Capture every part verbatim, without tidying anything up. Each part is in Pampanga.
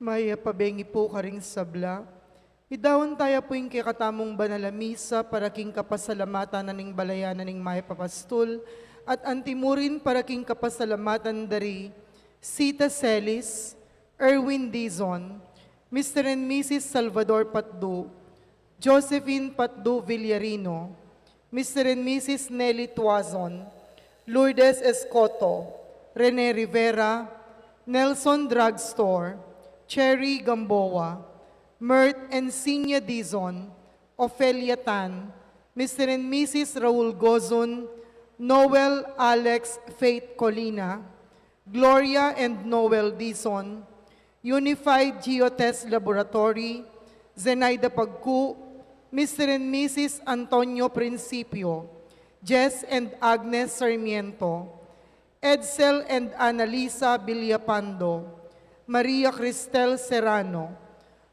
Mayap a bengi pu karing sabla. Idaun taya pu ing kekatamung banal a misa para king kapasalamatan na ning balayan na ning mayap a pastul, at antimurin para king kapasalamatan da ri Sita Celis, Erwin Dizon, Mister and Missus Salvador Patdu, Josephine Patdu Villarino, Mister and Missus Nelly Tuazon, Lourdes Escoto, Rene Rivera, Nelson Drugstore, Cherry Gamboa, Mert and Sinya Dizon, Ofelia Tan, Mister and Missus Raul Gozun, Noel Alex Faith Colina, Gloria and Noel Dizon, Unified Geotest Laboratory, Zenaida Pagku, Mister and Missus Antonio Principio, Jess and Agnes Sarmiento, Edsel and Annalisa Villapando, Maria Cristel Serrano,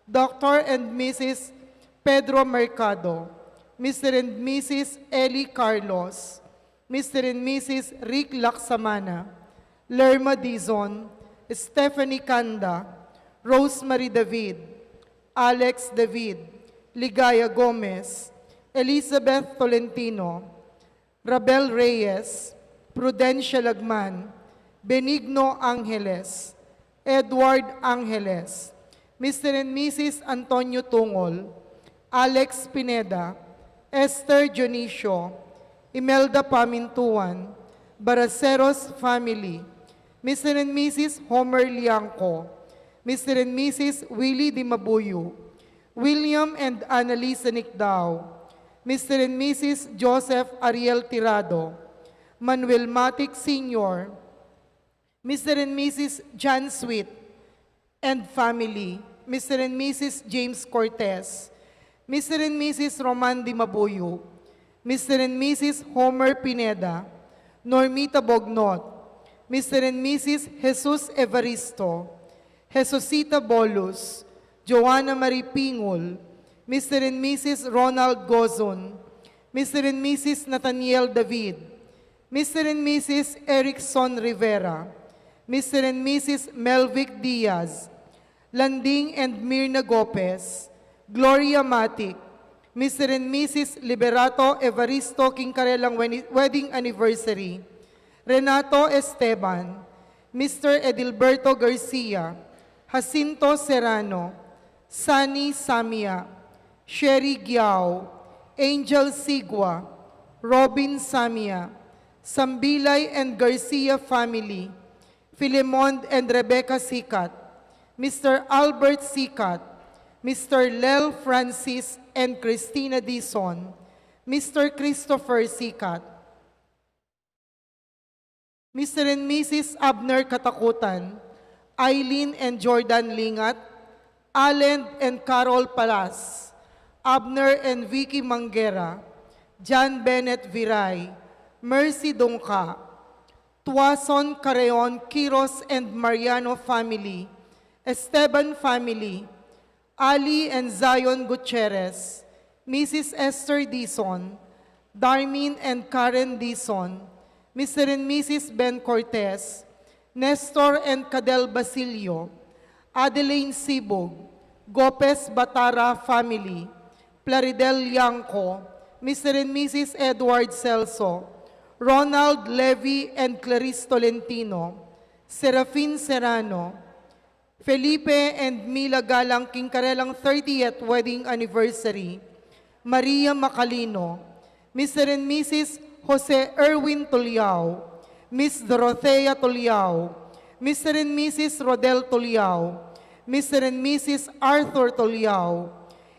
Doctor and Missus Pedro Mercado, Mister and Missus Eli Carlos, Mister and Missus Rick Laksamana, Lerma Dizon, Stephanie Canda, Rosemary David, Alex David, Ligaya Gomez, Elizabeth Tolentino, Rabel Reyes, Prudencia Lagman, Benigno Angeles, Edward Angeles, Mister and Missus Antonio Tungol, Alex Pineda, Esther Dionisio, Imelda Pamintuan, Baraceros family, Mister and Missus Homer Liangco, Mister and Missus Willie Dimabuyo, William and Annalisa Nicdao, Mister and Missus Joseph Ariel Tirado, Manuel Matic Senior, Mister and Missus John Sweet and family, Mister and Missus James Cortez, Mister and Missus Roman Dimabuyo, Mister and Missus Homer Pineda, Normita Bognot, Mister and Missus Jesus Evaristo, Jesusita Bolus, Joanna Marie Pingul, Mister and Missus Ronald Gozon, Mister and Missus Nathaniel David, Mister and Missus Erickson Rivera, Mister and Missus Melvic Diaz, Landing and Mirna Gopez, Gloria Matic, Mister and Missus Liberato Evaristo king karelang weni-, wedding anniversary, Renato Esteban, Mister Edilberto Garcia, Jacinto Serrano, Sunny Samia, Sherry Giao, Angel Sigua, Robin Samia, Sambilay and Garcia family, Filemon and Rebecca Sikat, Mister Albert Sikat, Mister Lel Francis and Christina Dizon, Mister Christopher Sikat, Mister and Missus Abner Katakutan, Eileen and Jordan Lingat, Allen and Carol Palas, Abner and Vicky Manguera, John Bennett Viray, Mercy Dungca, Tuason Carreon Quiros and Mariano family, Esteban family, Ali and Zion Gutierrez, Missus Esther Dizon, Darmin and Karen Dizon, Mister and Missus Ben Cortez, Nestor and Cadel Basilio, Adeline Sibug, Gopez Batara family, Plaridel Liangco, Mister and Missus Edward Celso, Ronald Levy and Clarice Tolentino, Serafin Serrano, Felipe and Mila Galang king karelang thirtieth wedding anniversary, Maria Macalino, Mister and Missus Jose Erwin Tuliao, Miss Dorothea Tuliao, Mister and Missus Rodel Tuliao, Mister and Missus Arthur Tuliao,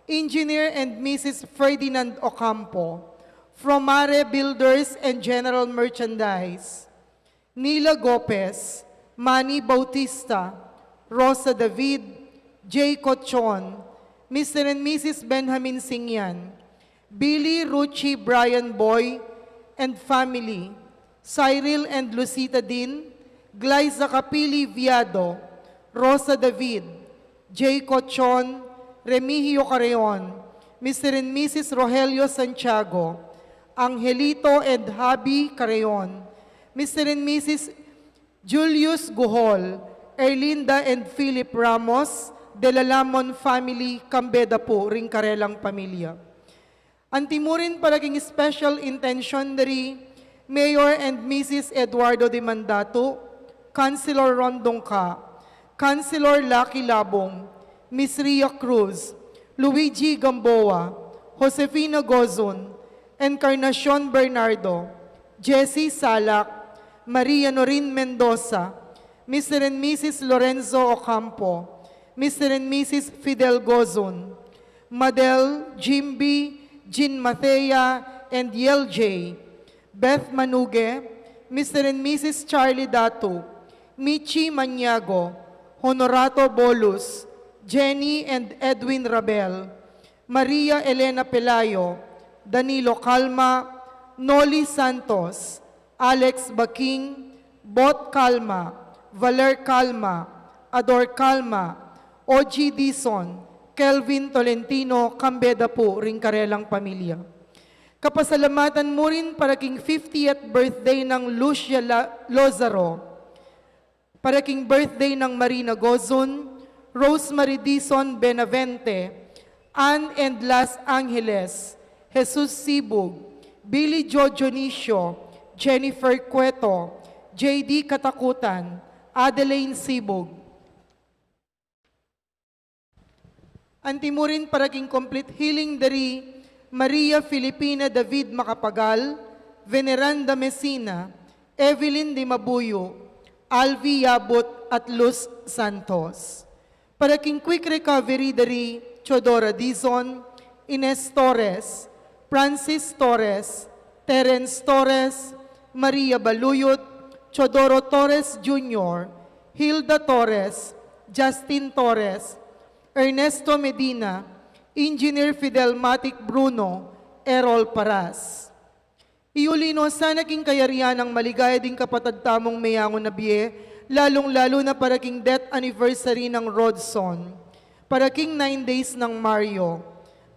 Engineer and Missus Ferdinand Ocampo, Fromare Builders and General Merchandise, Nila Gopez, Manny Bautista, Rosa David, Jay Cochon, Mister and Missus Benjamin Singyan, Billy Ruchi Brian Boy and family, Cyril and Lucita Din, Glyza Capili Viado, Rosa David, Jay Cochon, Remigio Carreon, Mister and Missus Rogelio Santiago, Angelito and Habi Carreon, Mister and Missus Julius Guhol, Erlinda and Philip Ramos, de la Lamon family, kambe da pu ring karelang pamilya. Antimurin para king special intention dari Mayor and Missus Eduardo de Mandatu, Councilor Ron Dungca, Councilor Lucky Labong, Miss Ria Cruz, Luigi Gamboa, Josefina Gozun, Encarnacion Bernardo, Jessie Salak, Maria Norin Mendoza, Mister and Missus Lorenzo Ocampo, Mister and Missus Fidel Gozun, Madel, Jimby, Jean Mathea, and Yel J, Beth Manuge, Mister and Missus Charlie Datu, Michi Maniago, Honorato Bolus, Jenny and Edwin Rabel, Maria Elena Pelayo, Danilo Calma, Noli Santos, Alex Baking, Bot Calma, Valer Calma, Ador Calma, Ogie Dizon, Kelvin Tolentino, kambe da pu ring karelang pamilya. Kapasalamatan mu rin para king fiftieth birthday nang Lucia La-, Lozaro. Para king birthday nang Marina Gozun, Rosemary Dizon Benavente, Ann and Las Angeles, Jesus Sibug, Billy Joe Dionisio, Jennifer Cueto, J D Katakutan, Adeline Sibug. Antimurin para king complete healing dari Maria Filipina David Macapagal, Veneranda Messina, Evelyn Dimabuyo, Alvi Yabut, at Luz Santos. Para king quick recovery dari Teodora Dizon, Ines Torres, Francis Torres, Terence Torres, Maria Baluyot, Teodoro Torres Junior, Hilda Torres, Justin Torres, Ernesto Medina, Engineer Fidel Matic Bruno, Errol Paras. Iyuli no sana king kayarian nang maligaya ding kapatad tamung meyangu na bie, lalung-lalu na para king death anniversary nang Rodson, para king nine days nang Mario,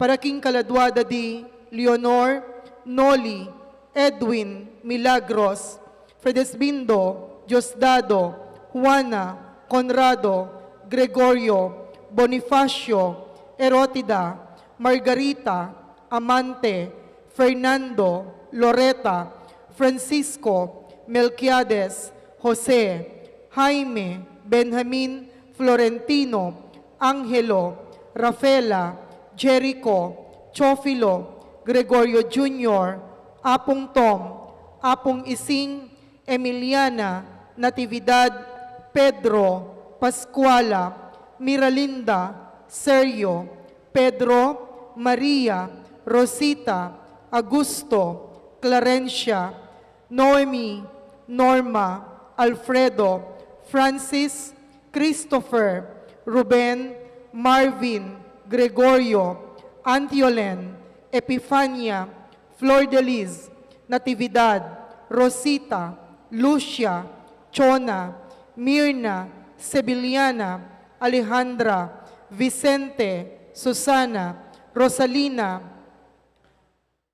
para king kaladua da di Leonor, Noli, Edwin, Milagros, Fredesbindo, Diosdado, Juana, Conrado, Gregorio, Bonifacio, Erotida, Margarita, Amante, Fernando, Loreta, Francisco, Melquiades, Jose, Jaime, Benjamin, Florentino, Angelo, Rafaela, Jericho, Teofilo, Gregorio Junior, Apung Tom, Apung Ising, Emiliana, Natividad, Pedro, Pascuala, Miralinda, Sergio, Pedro, Maria, Rosita, Augusto, Clarencia, Noemi, Norma, Alfredo, Francis, Christopher, Ruben, Marvin, Gregorio, Antiolen, Epifania, Flor de Lis, Natividad, Rosita, Lucia, Chona, Mirna, Sevillana, Alejandra, Vicente, Susana, Rosalina,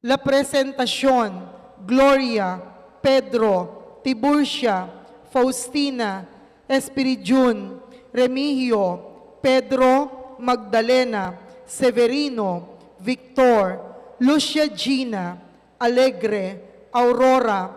La Presentacion, Gloria, Pedro, Tiburcia, Faustina, Espiridun, Remigio, Pedro, Magdalena, Severino, Victor, Lucia Gina, Alegre, Aurora,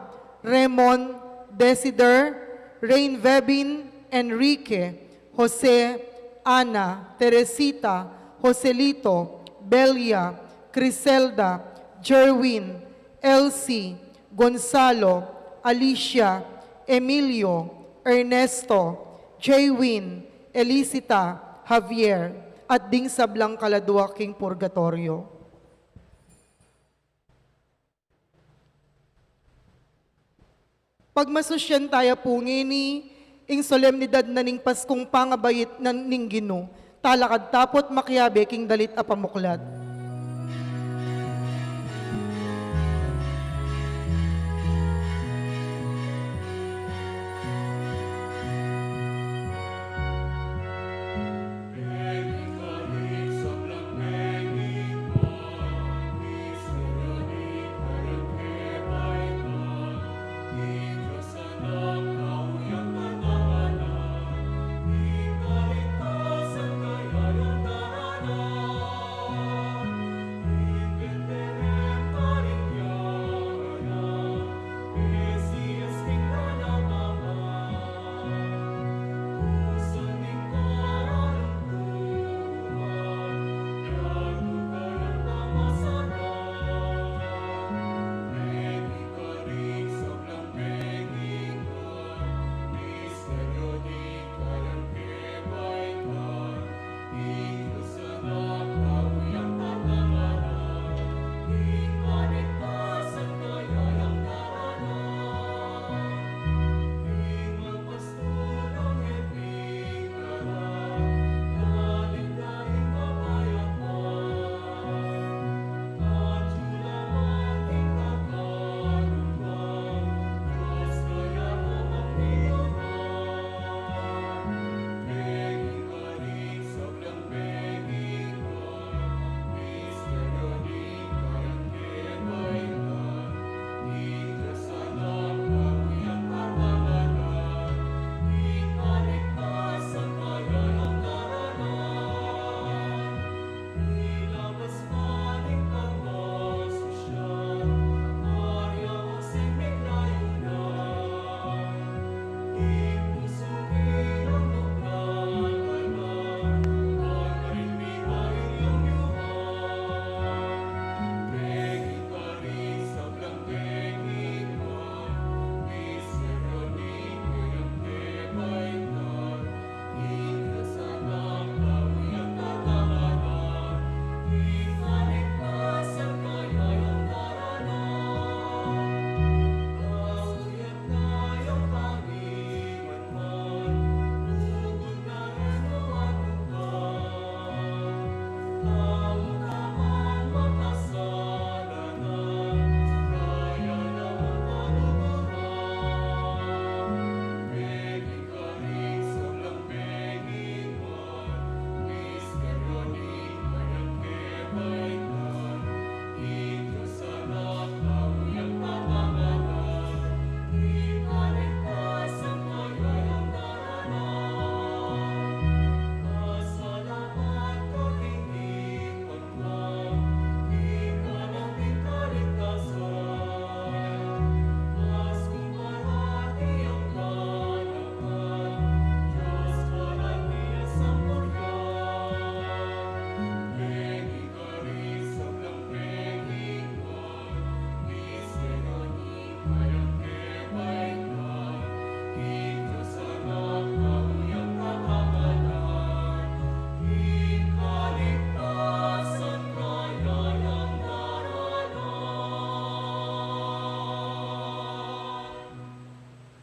Raymond, Desider, Rain Vebin, Enrique, Jose, Ana, Teresita, Joselito, Belia, Criselda, Jerwin, Elsie, Gonzalo, Alicia, Emilio, Ernesto, Jaywin, Elicita, Javier, at ding sablang kaladua king purgatorio. Pagmasusyan taya pu ngeni ing solemnidad na ning Paskung pangabait na ning Ginu. Talakad ta pu't makiabe king dalit a pamuklat.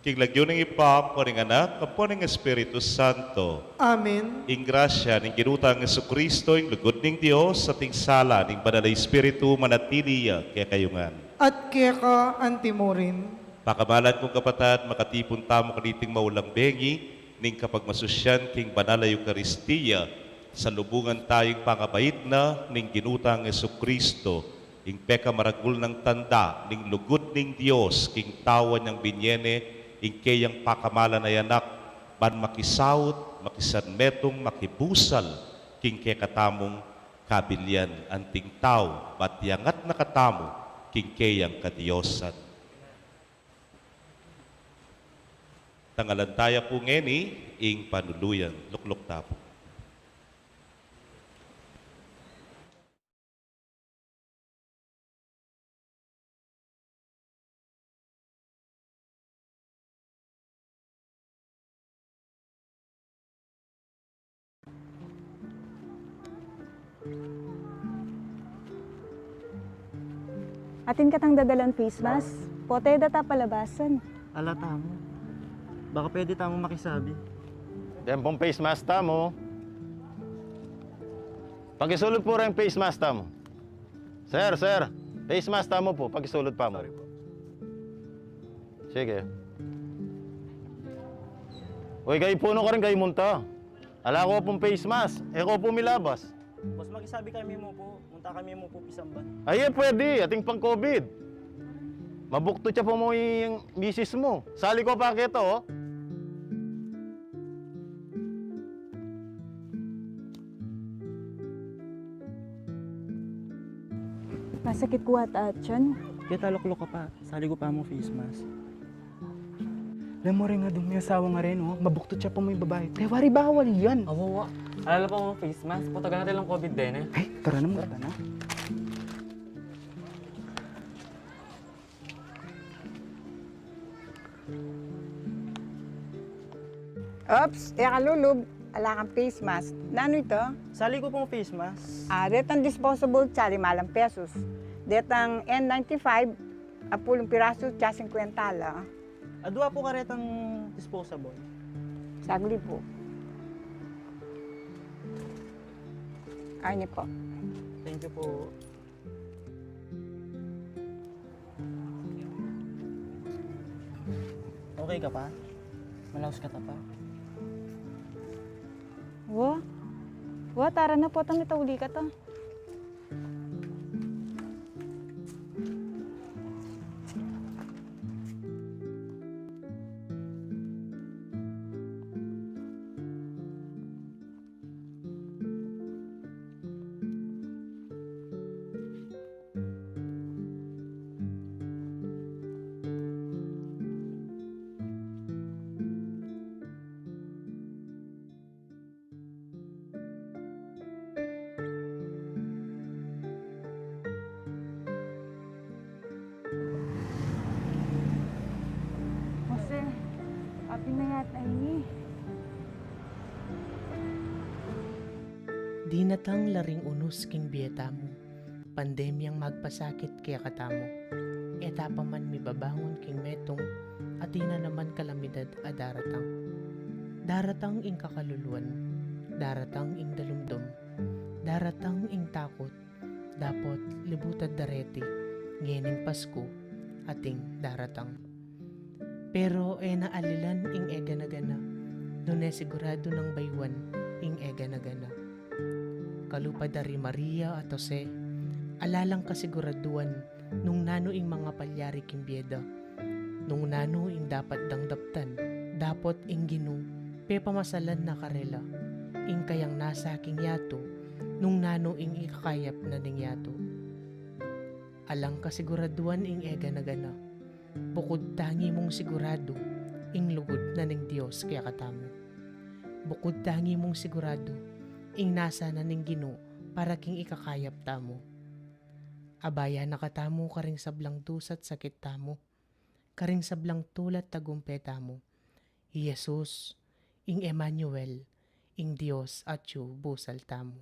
King lagyu ning Ibpa, ampo ning Anak, ampo ning Espiritu Santo. Amen. Ing grasya ning Ginu tang Jesucristo, ing lugud ning Dios, at ing sala ning Banal a Espiritu, manatili ya kekayu ngan. At keka antimurin. Pakamalan kung kapatad, makatipun tamu kaniting maulang bengi ning kapagmasusyan king Banal a Eukaristia, salubungan tayung pangabaitnan ning Ginu tang Jesucristo, ing pekamaragul nang tanda ning lugud ning Dios king tau a nyang binie ne ing keyang pakamalan a Anak, ban makisaut, makisanmetung, makibusal king kekatamung kabilian. Anting tau, bat iyangat na katamu king keyang kadiosan. Tangalan taya pu ngeni ing panuluyan. Lukluk ta pu. Atin katang dadalan face mask? Pota e da ta palabasan. Ala tamu. Baka pwede tamu makisabi. Deng pung face mask tamu. Pakisulud pu reng face mask tamu. Sir, sir, face mask tamu pu, pakisulud pa mu. Sorry po. Sige. Uy, kayu pu, nanu karin kayu munta? Ala ku pung face mask, e ku pu milabas. Boss, makisabi kami mu pu, munta kami mu pu pisamban. Ay, e pwede, atin pang COVID. Mabuktut ya pa mu ing misis mu. Sali ku pa keta, o. Masakit ku ata tiyan. Keta lukluk ka pa, sali ku pa mu face mask. Alam mu rin nga, dung may asawa nga rin, o, mabuktut ya pa mu ing babai. Pero wari bawal yan. Awa, wa. Ala la pa mu face mask, pota gana lang COVID deni, e. Ay, tara na, tara na. Oops, e ka lulub, ala kang face mask. Nanu ita? Sali ku pung face mask. A, detang disposable, tsali malang pesus. Detang N ninety-five, apulung pirasu, tsaka singkwenta la. Adua pu karetang disposable. Saglit pu. Ay, ini pu. Thank you pu. Okay ka pa? Malaus ka ta pa? Wa. Wa, tara na, pota mitauli ka ta. Jose, atin na yata ini. Dinatang la ring unus king bie tamu, pandemyang magpasakit kekatamu. E ta pa man mibabangun king metung, atin na naman kalamidad a daratang. Daratang ing kakaluluan, daratang ing dalumdum, daratang ing takut, dapot libutad da reti, ngening Pasku, ating daratang. Pero e na alilan ing e gana-gana, nune siguradu nang bayuan ing e gana-gana. Kalupa da ri Maria at Jose, ala lang kasiguraduan nung nanu ing mangapalyari king bie da, nung nanu ing dapat dang daptan. Dapot ing Ginu, pepamasalan na karela ing kayang nasa king yatu, nung nanu ing ikakayap na ning yatu. Alang kasiguraduan ing e gana-gana, bukud tangi mung siguradu ing lugud na ning Dios kekatamu. Bukud tangi mung siguradu ing nasa na ning Ginu para king ikakayap tamu. Abaya na katamu karing sablang dusa't sakit tamu, karing sablang tula't tagumpe tamu. I Jesus, ing Emmanuel, ing Dios atyu busal tamu.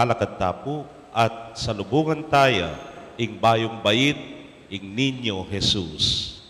Alakad ta pu at salubungan taya ing bayung bait, ing Niño Jesus.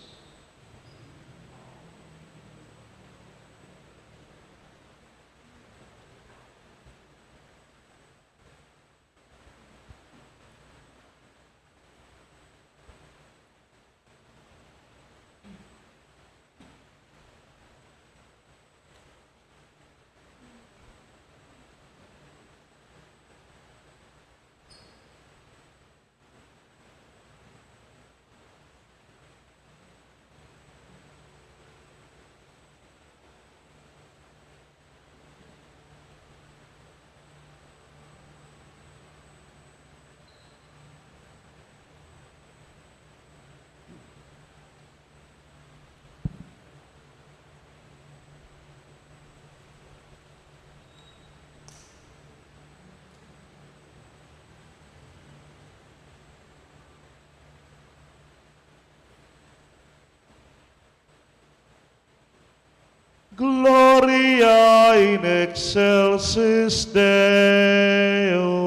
Gloria in excelsis Deo.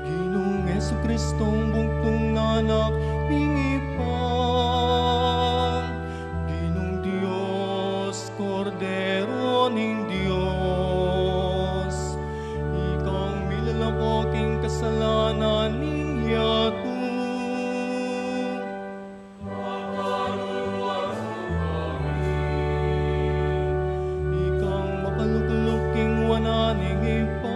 Ginung Jesucristo, bugtung na Anak ning Ibpa, Ginung Dios, Kordero ning Dios, ika ing milalako king kasalanan ning yatu. Ika ing makalukluk king wanan ning Ibpa.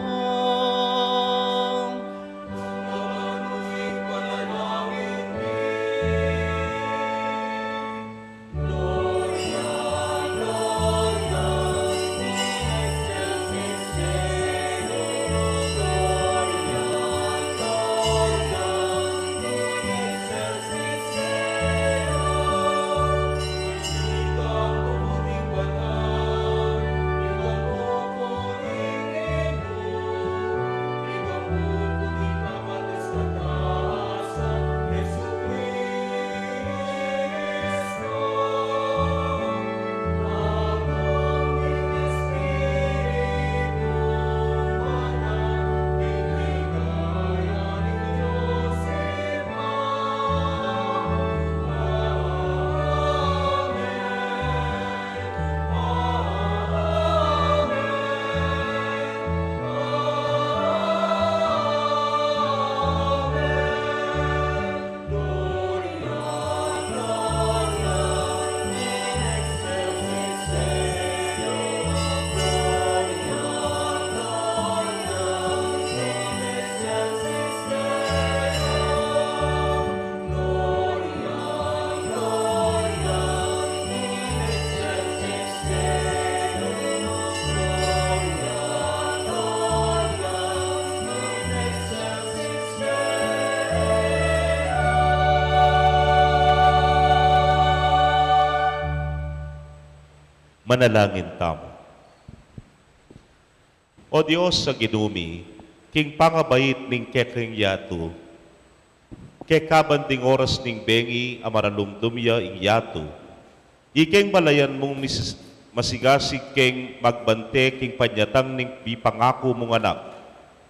Manalangin tamu. O Dios a Ginu mi, king pangabait ning kekeng yatu, Keka ban ding oras ning bengi a maralumdum ya ing yatu, ikeng balayan mung misis-, masigasig keng magbante king panyatang ning pipangaku mung anak.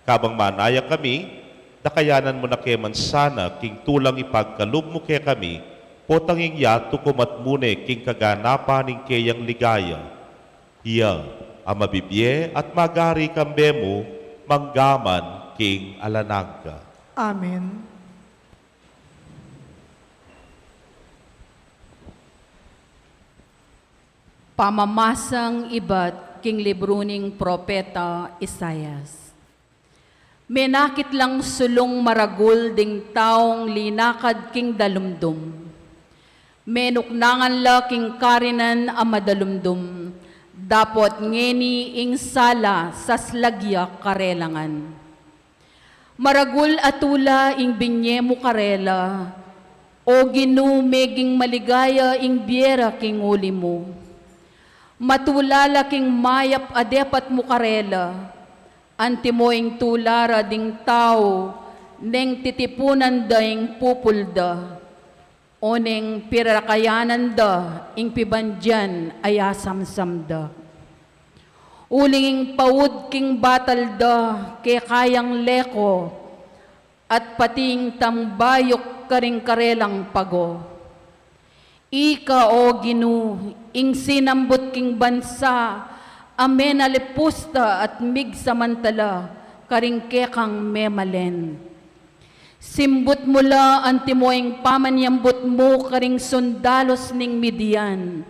Kabang manaya kami, dakayanan mu na ke man sana king tulang ipagkalub mu kekami, potang ing yatu kumat mu ne king kaganapan ning keyang ligaya. Iya a mabibie at magari kambe mu, manggaman king alang angga. Amen. Pamamasang ibat king libru ning propeta Isaias. Menakit lang sulung maragul ding taung linakad king dalumdum. Menuknangan la king karinan a madalumdum, dapot ngeni ing sala saslag ya karelangan. Maragul a tula ing binye mu karela, O Ginu, meging maligaya ing bie ra king uli mu. Matula la king mayap a depat mu karela, antimo ing tula ra ding tau neng titipunan da ing pupul da. O neng pirarakayanan da ing pibandian a yasamsam da. Uling ing paud king batal da keka yang leko, at pati ing tambayuk karing karelang pago. Ika, O Ginu, ing sinambut king bansa a menalipusta at migsamantala karing kekang memalen. Simbut mu la antimo ing pamanyambut mu karing sundalus ning Midian,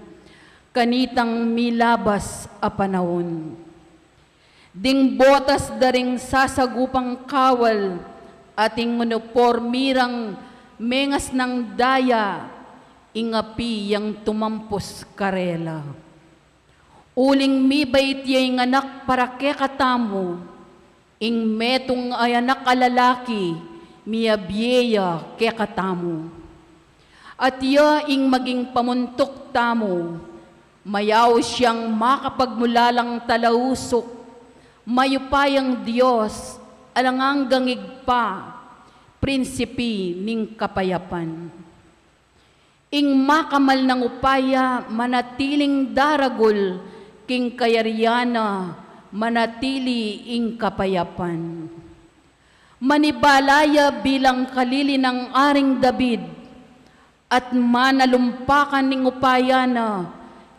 kanitang milabas a panaun. Ding botas da ring sasagupang kawal at ing unipormi rang mengasnang daya, ing api yang tumampus karela. Uling mibait ya ing anak para kekatamu, ing metung a anak a lalaki, miyabie ya kekatamu. At iya ing maging pamuntuk tamu, mayaus yang makapagmulalang talausuk, mayupayang Dios, alang anggang Ibpa, Prinsipi ning kapayapan. Ing makamal nang upaya manatiling daragul, king kayarian na manatili ing kapayapan. Manibala ya bilang kalili nang Aring David, at manalumpakan ning upaya na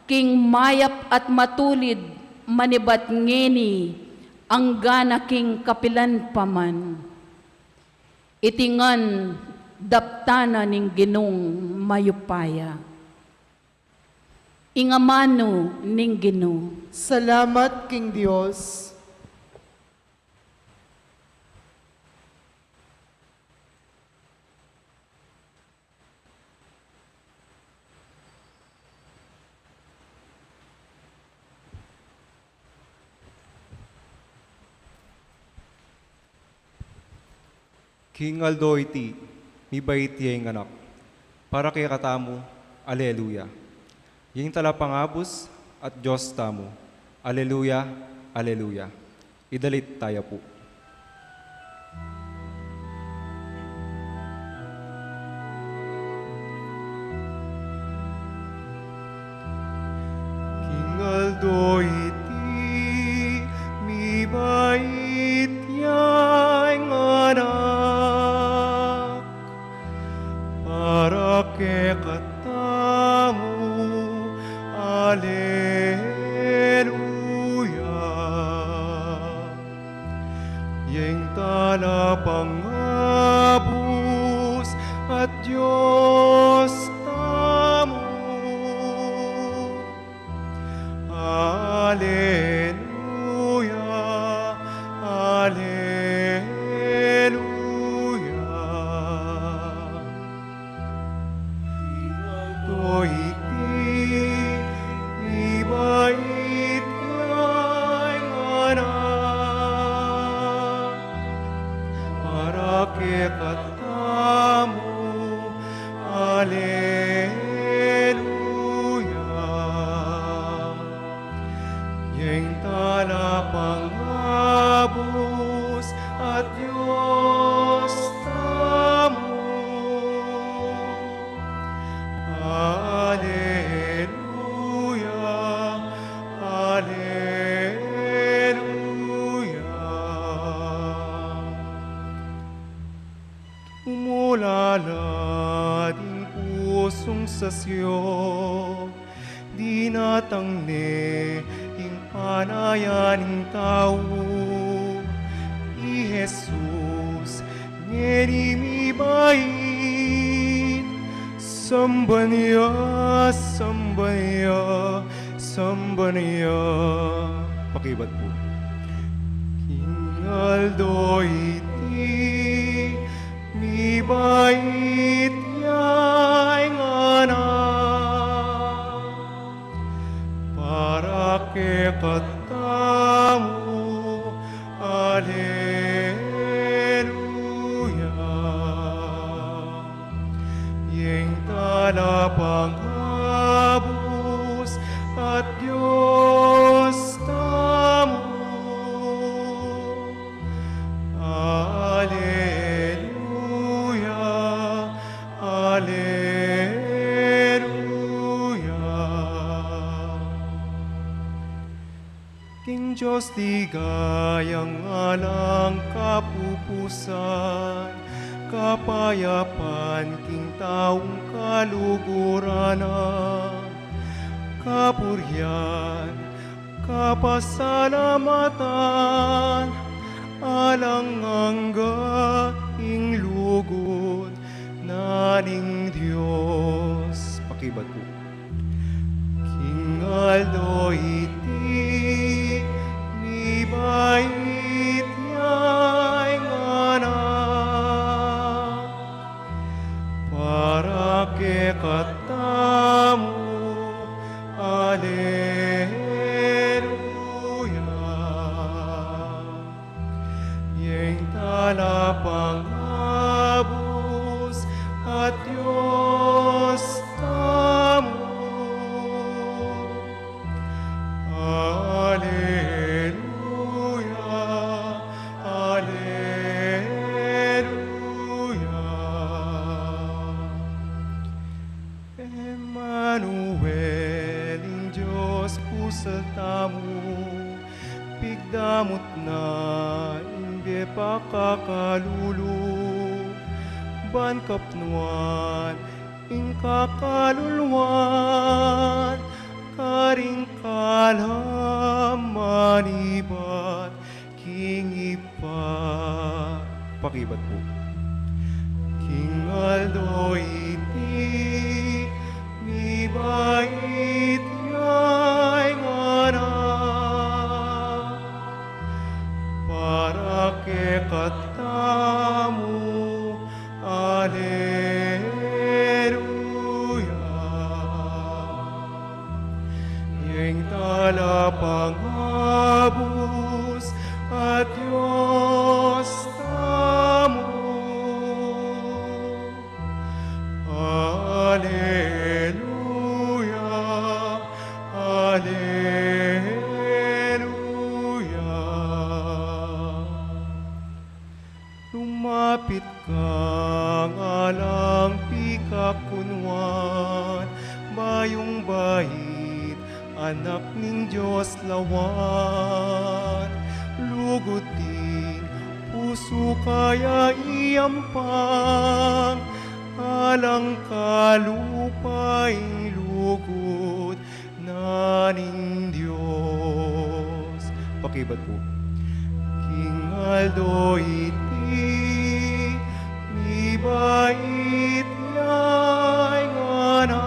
king mayap at matulid manibat ngeni anggana king kapilan pa man. Iti ngan daptan na ning Ginung mayupaya. Ing amanu ning Ginu. Salamat king Dios. King aldo iti, mibait ya ing anak. Para kekatamu, Aleluya. Ing talapangabus at Dios tamu, Aleluya, Aleluya. Idalit taya pu. King aldo iti, mibait ya ing anak. Para kekatamu, Aleluya. Ing talapangabus at Dios tamu. Aleluya, aleluya. King aldo iti, mibait ya ing anak. Para kekatamu, Aleluya. Ing talapangabus at Dios tamu. Sasyo, dinatang ne ing panayan ning tau, i Jesus ngeni mibait. Samban ya, samban ya, samban ya. Pakibat pu. King aldo iti, mibait ya ing Anak para kekatamu. Aleluya. Ing talapangabus at Dios tamu. Aleluya, aleluya. King Dios ligayang alang kapupusan, kapayapan king taung kaluguran na, kapurian, kapasalamatan, alang angga ing lugud na ning Dios. Pakibat pu. King aldo iti, mibait ya ing Anak para kekatamu. Aleluya. Ing talapangabus at Dios tamu. Aleluya, aleluya. Emmanuel, ing Dios pusal tamu, pigdamut na ing bie pakakalulu, ban kapnuan ing kakaluluan, karing kalam manibat king Ibpa. Pakibat pu. King aldo iti, mibait ya ing Anak para kekatamu. Aleluya. Ing talapangabus at Dios tamu. Aleluya, aleluya. Lumapit kang alang pikakunuan, bayung bait, Anak ning Dios lawan. Lugud ing pusu ka ya iyampang, alang kalupa ing lugud na ning Dios. Pakibat pu. King aldo iti, mibait ya ing Anak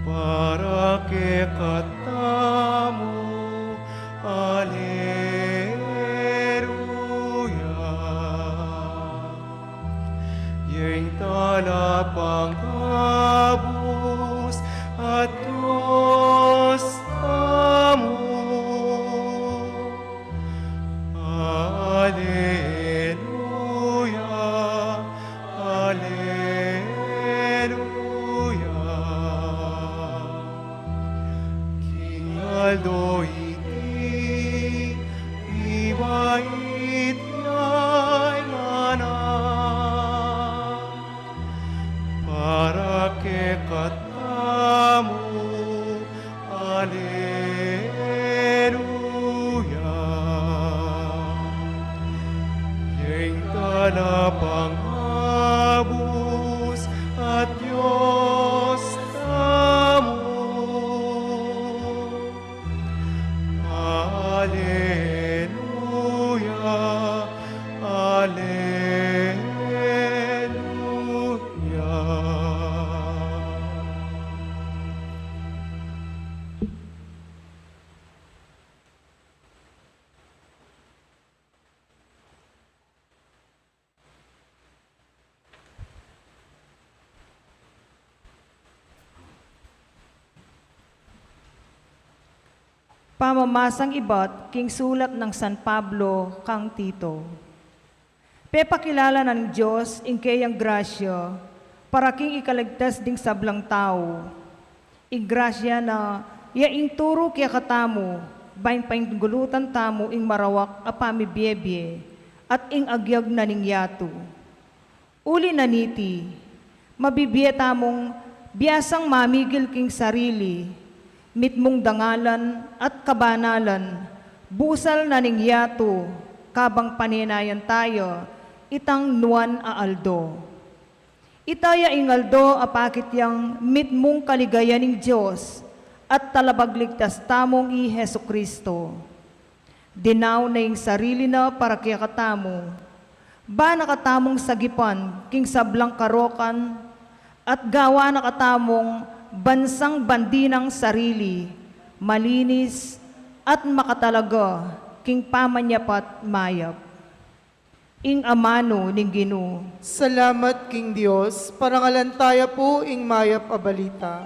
para kekatamu. Aleluya. Ing talapangabus at Dios tamu. Aleluya, aleluya. King aldo iti, mibait ya ing Anak para kekatamu. Aleluya. Ing talapangabus Pamamasang ibat king sulat nang San Pablo kang Tito. Pepakilala na ning Dios ing keyang grasya para king ikaligtas ding sablang tau. Ing grasya na ya ing turu kekatamu, ban painggulutan tamu ing marawak a pamibiebie at ing agyag na ning yatu. Uli na niti, mabibie tamung biasang mamigil king sarili, mitmung dangalan at kabanalan, busal na ning yatu, kabang panenayan taya itang nuan a aldo. Ita ya ing aldo a pakit yang mitmung kaligayan ning Dios at Talapagligtas tamung i Jesu-Cristo. Dinaun na ing sarili na para kekatamu, ba na katamung sagipan king sablang karokan, at gawa na katamung bansang bandi nang sarili, malinis, at makatalaga king pamanyapat mayap. Ing amanu ning Ginu. Salamat king Dios, parangalan taya pu ing mayap a balita.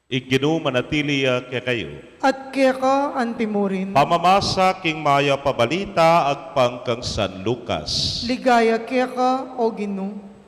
Ing Ginu manatili ya kekayu. At keka antimurin. Pamamasa king mayap a balita agpang kang San Lucas. Ligaya keka, O Ginu.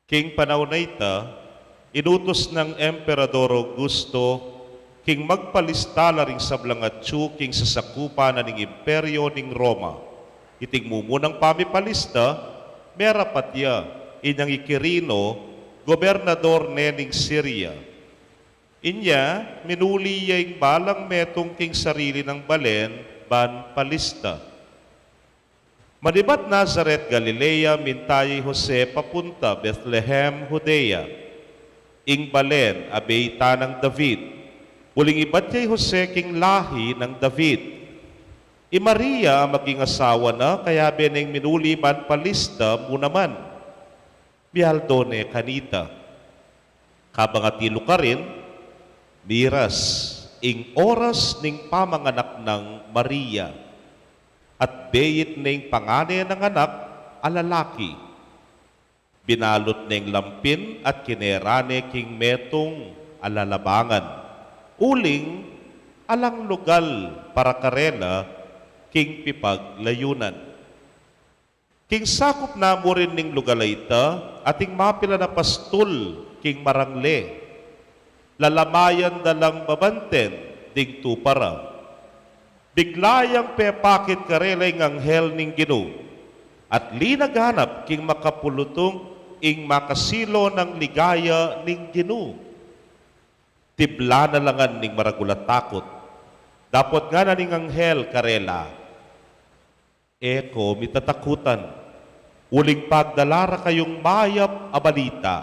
King panaun a ita, inutus nang Emperador Augusto king magpalista la ring sablang atyu king sasakupan na ning Imperio ning Roma. Iting mumunang pamipalista, merapat ya inyang i Quirino, gobernador ne ning Siria. Inya, minuli ya ing balang metung king sarili nang balen ban palista. Manibat Nazaret, Galilea, minta ya i Jose papunta Bethlehem, Judea, ing balen a beytan nang David, uling ibat ya i Jose king lahi nang David. I Maria a maging asawa na, kayabe neng minuli man palista mu naman. Mialdo ne kanita. Kabang atilu karin, miras ing oras ning pamanganak nang Maria, at beit ne ing pangane nang anak a lalaki. Binalut neng lampin at kinera ne king metung a lalabangan, uling alang lugal para karela king pipaglayunan. King sakup na mu rin ning lugal a ita, ating mapilan a pastul king marangle. Lalamayan da lang babanten ding tupa ra. Bigla yang pepakit karela ing anghel ning Ginu, at linaganap king makapulutung ing makasilo nang ligaya ning Ginu. Tiblan na la ngan ning maragul a takut. Dapot ngana ning anghel karela, "E ko mitatakutan, uling pagdala ra kayung mayap a balita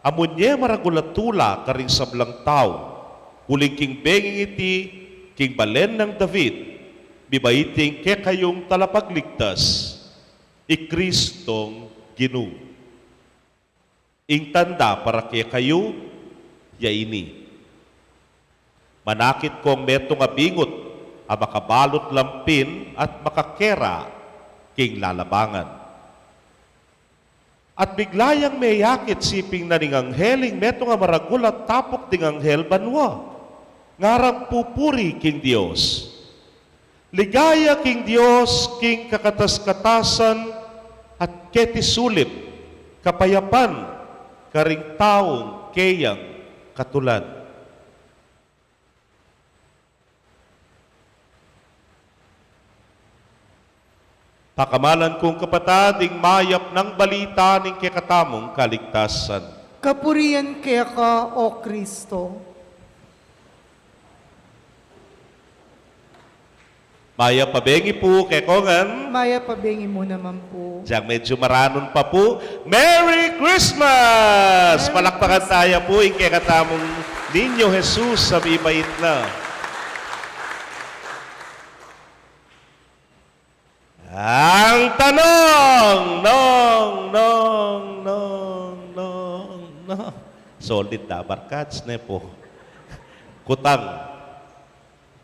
a munye maragul a tula karing sablang tau, uling king benging iti, king balen nang David, mibait ing kekayung Talapagligtas, i Kristong Ginu. Ing tanda para kekayu ya ini: manakit kong metung a bingut a makabalut lampin at makakera king lalabangan." At bigla yang meyakit siping na ning anghel ing metung a maragul a tapuk ding anghel banua, ngarang pupuri king Dios. Ligaya king Dios king kakatas-katasan, at keti sulip kapayapan karing taung keyang katulad. Pakamalan kung kapatad, ing mayap nang balita ning kekatamung kaligtasan. Kapurian keka, O Kristo. Mayap a bengi pu kekongan. Mayap a bengi mu naman pu. Diyang medyo maranun pa pu, Merry Christmas! Merry Palakpakan Christmas. Taya pu ing kekatamung Niño Jesus a mibait na. Ang tanong, nong, nong, nong, nong, nong. Solid da, barkads, ne pu? Kutang,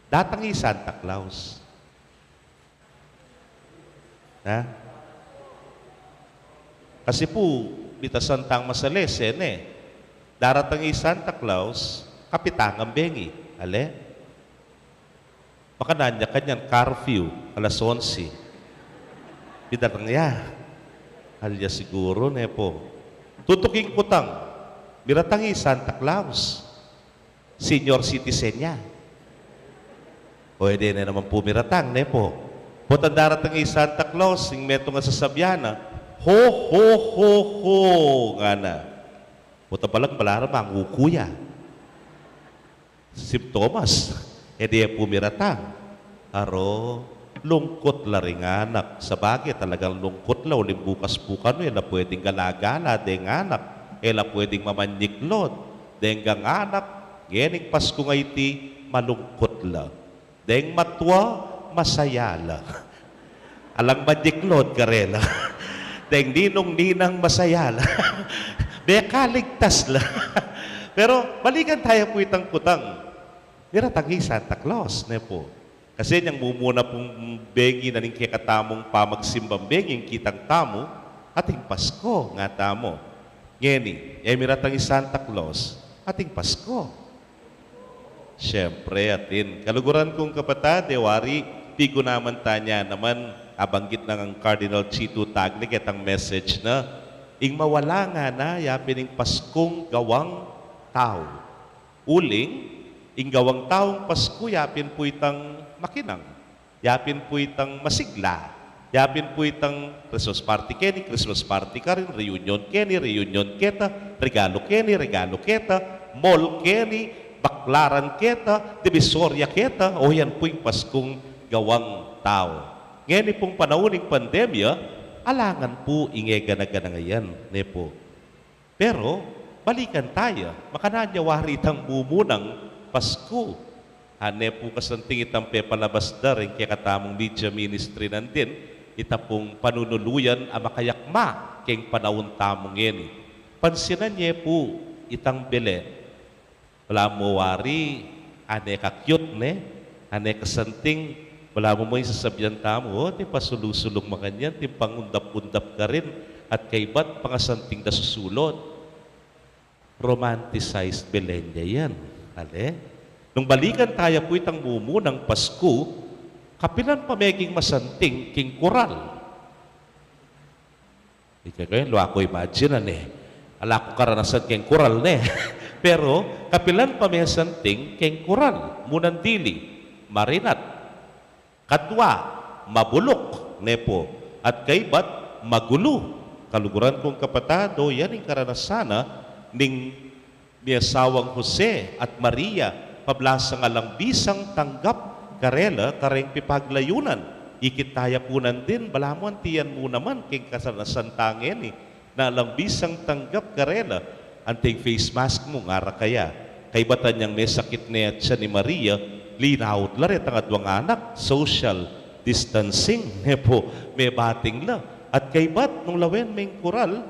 datang i Santa Claus. Ha? Kasi pu, bitasan tang masalese, ne? Daratang i Santa Claus, kapitangan bengi. Ale? Makanyan ya kanyan curfew, alas onse. Bidatang ya. Alya siguru, ne pu? Tutuking kutang, miratang i Santa Claus. Senior citizen ya. O, e de ne naman pu miratang, ne pu? Potang daratang i Santa Claus, ing metung a sasabyan na, "Ho, ho, ho, ho," ngana. Potang balang balaram, manguku ya. Simptomas, e de pu miratang. Aro, lungkut la ring anak. Sabage, talagang lungkut la, uling bukas pu kanu, e la pwedeng gala-gala deng anak, e la pwedeng mamanyiklod deng anak. Ngening Pasku nga iti, malungkut la. Deng matua, masaya la. Alang manyiklod karela. Deng ninung ninang, masaya la. Mekaligtas la. Pero balikan taya pu itang kutang, miratang i Santa Claus, ne pu? Kasi inyang mumuna pung bengi na ning kekatamung pamagsimbang bengi ing kitang tamu, ating Pasku, nga tamu. Ngeni, e miratang i Santa Claus, ating Pasku. Siyempre, atin. Kaluguran kung kapatad, e wari, pigunaman taya naman, abanggit nang Cardinal Chitu Tagle ketang message na, ing mawala ngana yapin ing Paskung gawang tau. Uling, ing gawang taung Pasku, yapin pu itang makinang. Yapin pu itang masigla. Yapin pu itang Christmas party keni, Christmas party karin, reunion keni, reunion keta, regalo keni, regalo keta, mall keni, baklaran keta, Divisoria keta, o yan pu ing Paskung gawang tau. Ngeni pung panaun ning pandemya, alangan pu ing e gana-gana ngayan, ne pu? Pero, balikan taya, makanyan ya wari itang mumunang Pasku. Ane pu kasanting itang pepalabas da ring kekatamung media ministry nandin, ita pung panunuluyan a makayakma keng panaun tamu ngeni. Pansinan ye pu itang Belen. Balamu wari, ane ka cute, ne? Ane kasanting, balamu mu ing sasabian tamu, o, ti pasulu-sulung makanyan, ti pangundap-undap karin, at kaybat pangasanting da susulud. Romanticized Belen ya yan. Ale? Nung balikan taya pu itang mumunang Pasku, kapilan pa meging masanting king kural? Ika kayo, lu aku imagine, ne? Ala ku karanasan keng kural, ne? Pero, kapilan pa mesanting keng kural, munang dili, marinat. Kadwa, mabuluk, ne pu? At kaybat, magulu. Kaluguran kung kapatad, o yan ing karanasan na ning miasawang Jose at Maria, pablasang alang bisang tanggap karela kareng pipaglayunan. Ikit taya punan din, balamu antiyan mu naman keng kasanasan tang ngeni, na alang bisang tanggap karela, anting face mask mu, ngara kaya. Kaybat anyang mesakit ne atsa ni Maria, linaut la retang adwang anak, social distancing, ne pu, mebating la. At kaybat, nung lawen meng kural,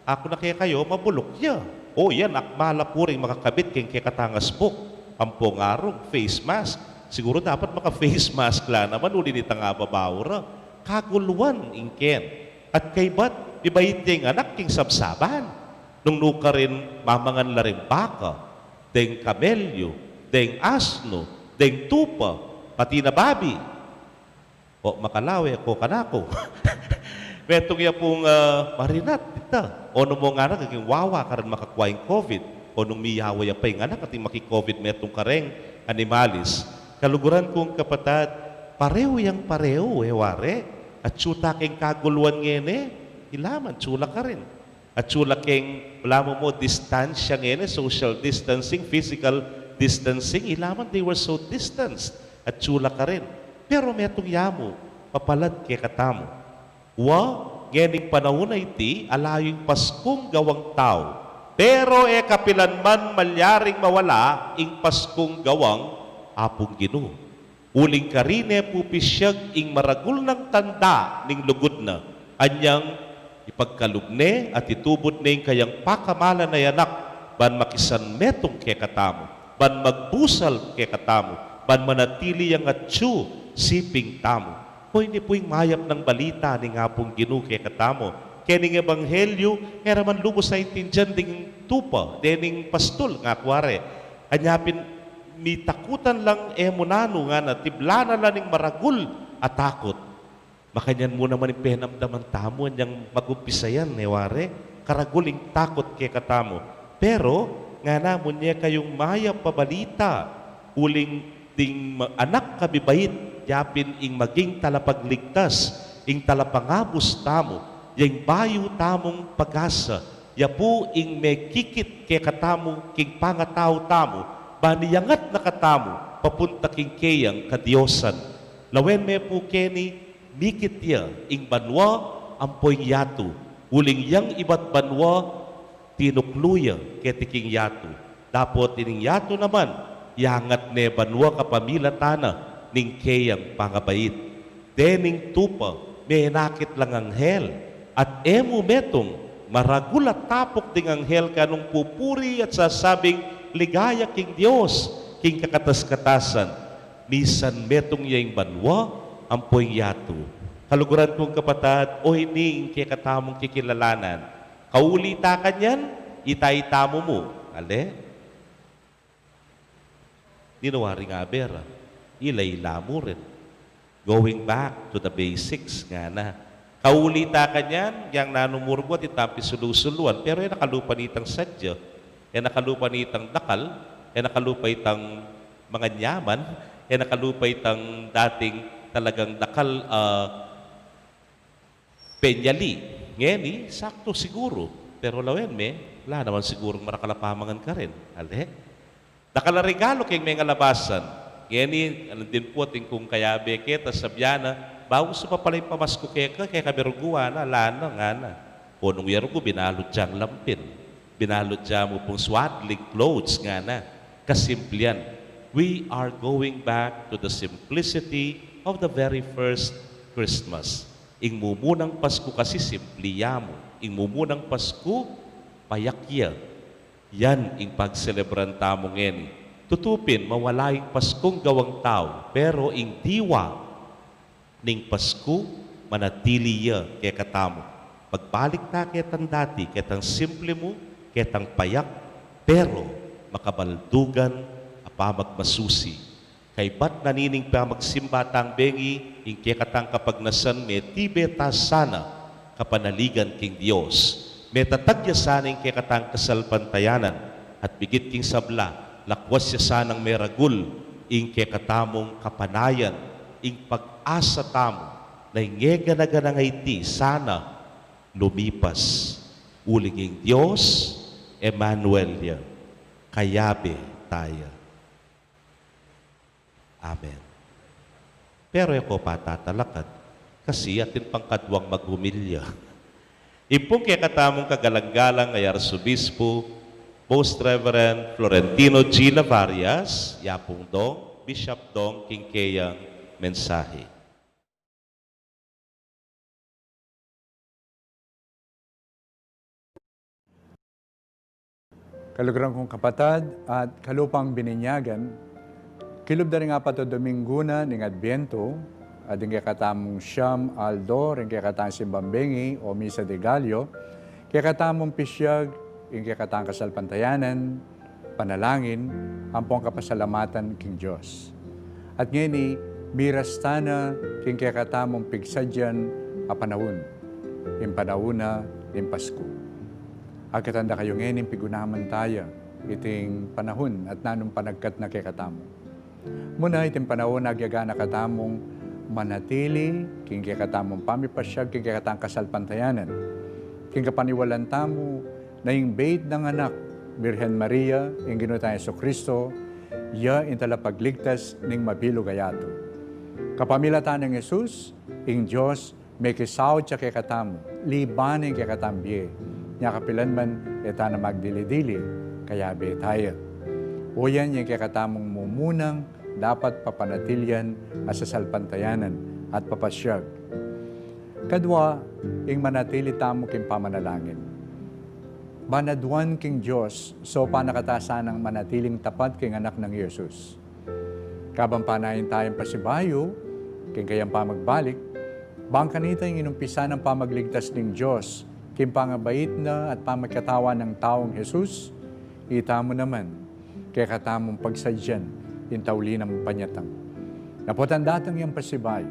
aku na kekayu, mabuluk ya. O yan, akma la pu ring makakabit keng kekatang asbuk, ampong arung, face mask. Siguru dapat maka-face mask la naman, uli nitang ababau ra. Kaguluan ing ken. At kaybat, mibait ya ing anak king sabsaban. Nung nukarin, mamangan la ring baka, deng kamelyu, deng asnu, deng tupa, pati na babi. O, makalawe ko kanaku. Metung ya pung, ah, marinat, ita. O nung mu ngana, kaging wawa karin makakua ing COVID. O nung miyawa ya pa ing anak, ating maki-COVID metung kareng animalis. Kaluguran kung kapatad, pareu yang pareu, e ware. Atsu ta keng kaguluan ngeni, ilaman, atsu la karin. Atsu la keng, balamu mu, distansya ngeni, social distancing, physical distancing, ilaman, they were so distanced. Atsu la karin. Pero metung ya mu, papalad kekatamu. Wa, ngening panaun a iti, ala yu ing Paskung gawang tau. Pero e kapilan man malyaring mawala ing Paskung gawang Apung Ginu. Uling karin ne pu pisyag ing maragul nang tanda ning lugud na, anyang ipagkalub ne at itubud ne ing kayang pakamalan a anak, ban makisan metung kekatamu, ban magbusal kekatamu, ban manatili yang atsu siping tamu. Hoy, ini pu ing mayap nang balita ning Apung Ginu kekatamu. Kening ebanghelyu, e ra man lubus aintindian ding tupa, dening pastul, ngaku ware. Anya pin mitakutan lang e mu nanu ngana, tiblan na la ning maragul a takut. Makanyan mu naman ing penamdaman tamu anyang mag-umpisa yan, e ware, karagul ing takut kekatamu. Pero, ngana mu, ne kayung mayap a balita, uling ding ma-, anak a mibait, yapin ing maging talapagligtas, ing talapangabus tamu, ya ing bayu tamung pag-asa, ya pu ing mekikit kekatamu king pangatau tamu, ban iyangat na katamu papunta king keyang kadiosan. Lawen me pu keni, mikit ya ing banua ampo ing yatu, uling yang ibat banua tinuklu ya keti king yatu. Dapot ining yatu naman, iyangat ne banua kapamilatan na ning keyang pangabait. Dening tupa, menakit lang anghel, at e mu metung, maragul a tapuk ding anghel kanung pupuri at sasabing, "Ligaya king Dios, king kakatas-katasan." Misan metung ya ing banua ampo ing yatu. Kaluguran kung kapatad, o ini ing kekatamung kikilalanan. Kauli ta kanyan, ita-ita mu mu. Ale? Ninu wari nga bera, ila-ila mu rin. Going back to the basics, ngana. Kauli ta kanyan, yang nanu mu rin, buat itang pisulu-suluan, pero e na kalupa nitang sadya, e na kalupa nitang dakal, e na kalupa itang manganyaman, e na kalupa itang dating talagang dakal, ah, penyali. Ngeni, saktu siguru. Pero lawen me, ala naman sigurung marakal a pamangan karin. Ale? Dakal a regalu keng mengalabasan. Ngeni, alang din pu atin kung kayabe keta, sabyan na, "Baus pa pala ing pamasku keka, keka berugua na, ala na," ngana. O nung yarugu, binalut yang lampin. Binalut ya mu pung swaddling clothes, ngana. Kasimplian. We are going back to the simplicity of the very first Christmas. Ing mumunang Pasku kasi simpli ya mu. Ing mumunang Pasku, payak ya. Yan ing pagselebran tamu ngeni. Tutu pin, mawala ing Paskung gawang tau, pero ing diwa ning Pasku manatili ya kekatamu. Pagbalik ta ketang dati, ketang simple mu, ketang payak, pero makabaldugan a pamagmasusi. Kaybat na nining pamagsimba tang bengi, ing kekatang kapagnasan metibe ta sana kapanaligan king Dios. Metatag ya sana ing kekatang kasalpantayanan, at bigit king sabla, lakwas ya sanang meragul ing kekatamung kapanayan, ing pag-asa tamu, na ing e gana-gana nga iti sana lumipas, uling ing Dios, Emmanuel ya, kayabe taya. Amen. Pero e ko pa tatalakad, kasi atin pang kaduang maghumilya. Ipung kekatamung kagalang-galang a Arsobispo, Most Reverend Florentino G. Lavarias, yapung dong, Bishop dong, king keyang mensahe. Kaluguran kung kapatad at kalupang bininyagan, kilub da ring apat a Dominggu na ning Adbientu, at ing kekatamung siyam aldo ring kekatang simbang bengi o Misa de Gallo, kekatamung pisyag ing kekatang kasalpantayanan, panalangin, ampong kapasalamatan king Dios. At ngeni, miras tana king kekatamung pigsadyan a panaun, ing panaun na ning Pasku. Agkatan da kayu ngeni, pigunaman taya iting panaun at nanung panagkat na kekatamu. Muna, iting panaun agyang na katamung manatili king kekatamung pamipasyag king kekatang kasalpantayanan, king kapaniwalan tamu na ing beit nang anak, Birhen Maria, ing Ginu tang Jesucristo, ya ing talapagligtas ning mabilug a yatu. Kapamilatan nang Jesus, ing Dios mekisaut ya kekatamu, liban ing kekatang bie, nya kapilan man e tana magdili-dili, kayabe taya. O yan ing kekatamung mumunang dapat papanatilian a sasalpantayanan at papasyag. Kadua, ing manatili tamu king pamanalangin. Ban aduan king Dios, so panakatasan nang manatiling tapat king anak nang Jesus. Kabang panayan tayang pasibayu king kayang pamagbalik, bang kanita ing inumpisa nang pamagligtas ning Dios king pangabait na at pamagkatawan nang taung Jesus, itamu naman kekatamung pagsadyan ing tauli nang panyatang. Naputang datang yang pasibayu,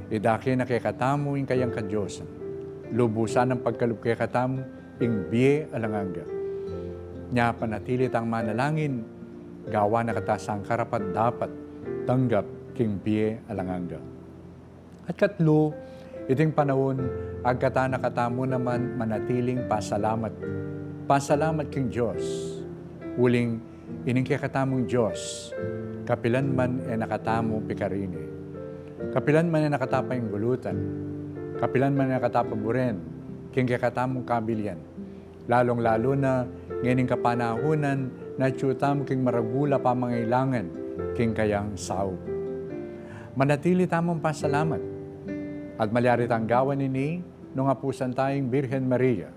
idake na kekatamu ing kayang kadiosan, lubusan nang pagkalub kekatamu ing bie alang angga. Nya panatili tang manalangin, gawan na kata sang karapat-dapat tanggap king bie alang angga. At katlu, iting panaun, agkatan na katamu naman manatiling pasalamat. Pasalamat king Dios. Uling ining kekatamung Dios, kapilan man e na katamu pikarini. Kapilan man e na kata painggulutan. Kapilan man e na kata paburen king kekatamung kabilian. Lalung-lalu na ngening kapanahunan na atyu tamu king maragul a pamangailangan king kayang saup. Manatili tamung pasalamat. At malyari tang gawan ini nung apusan taya ing Birhen Maria.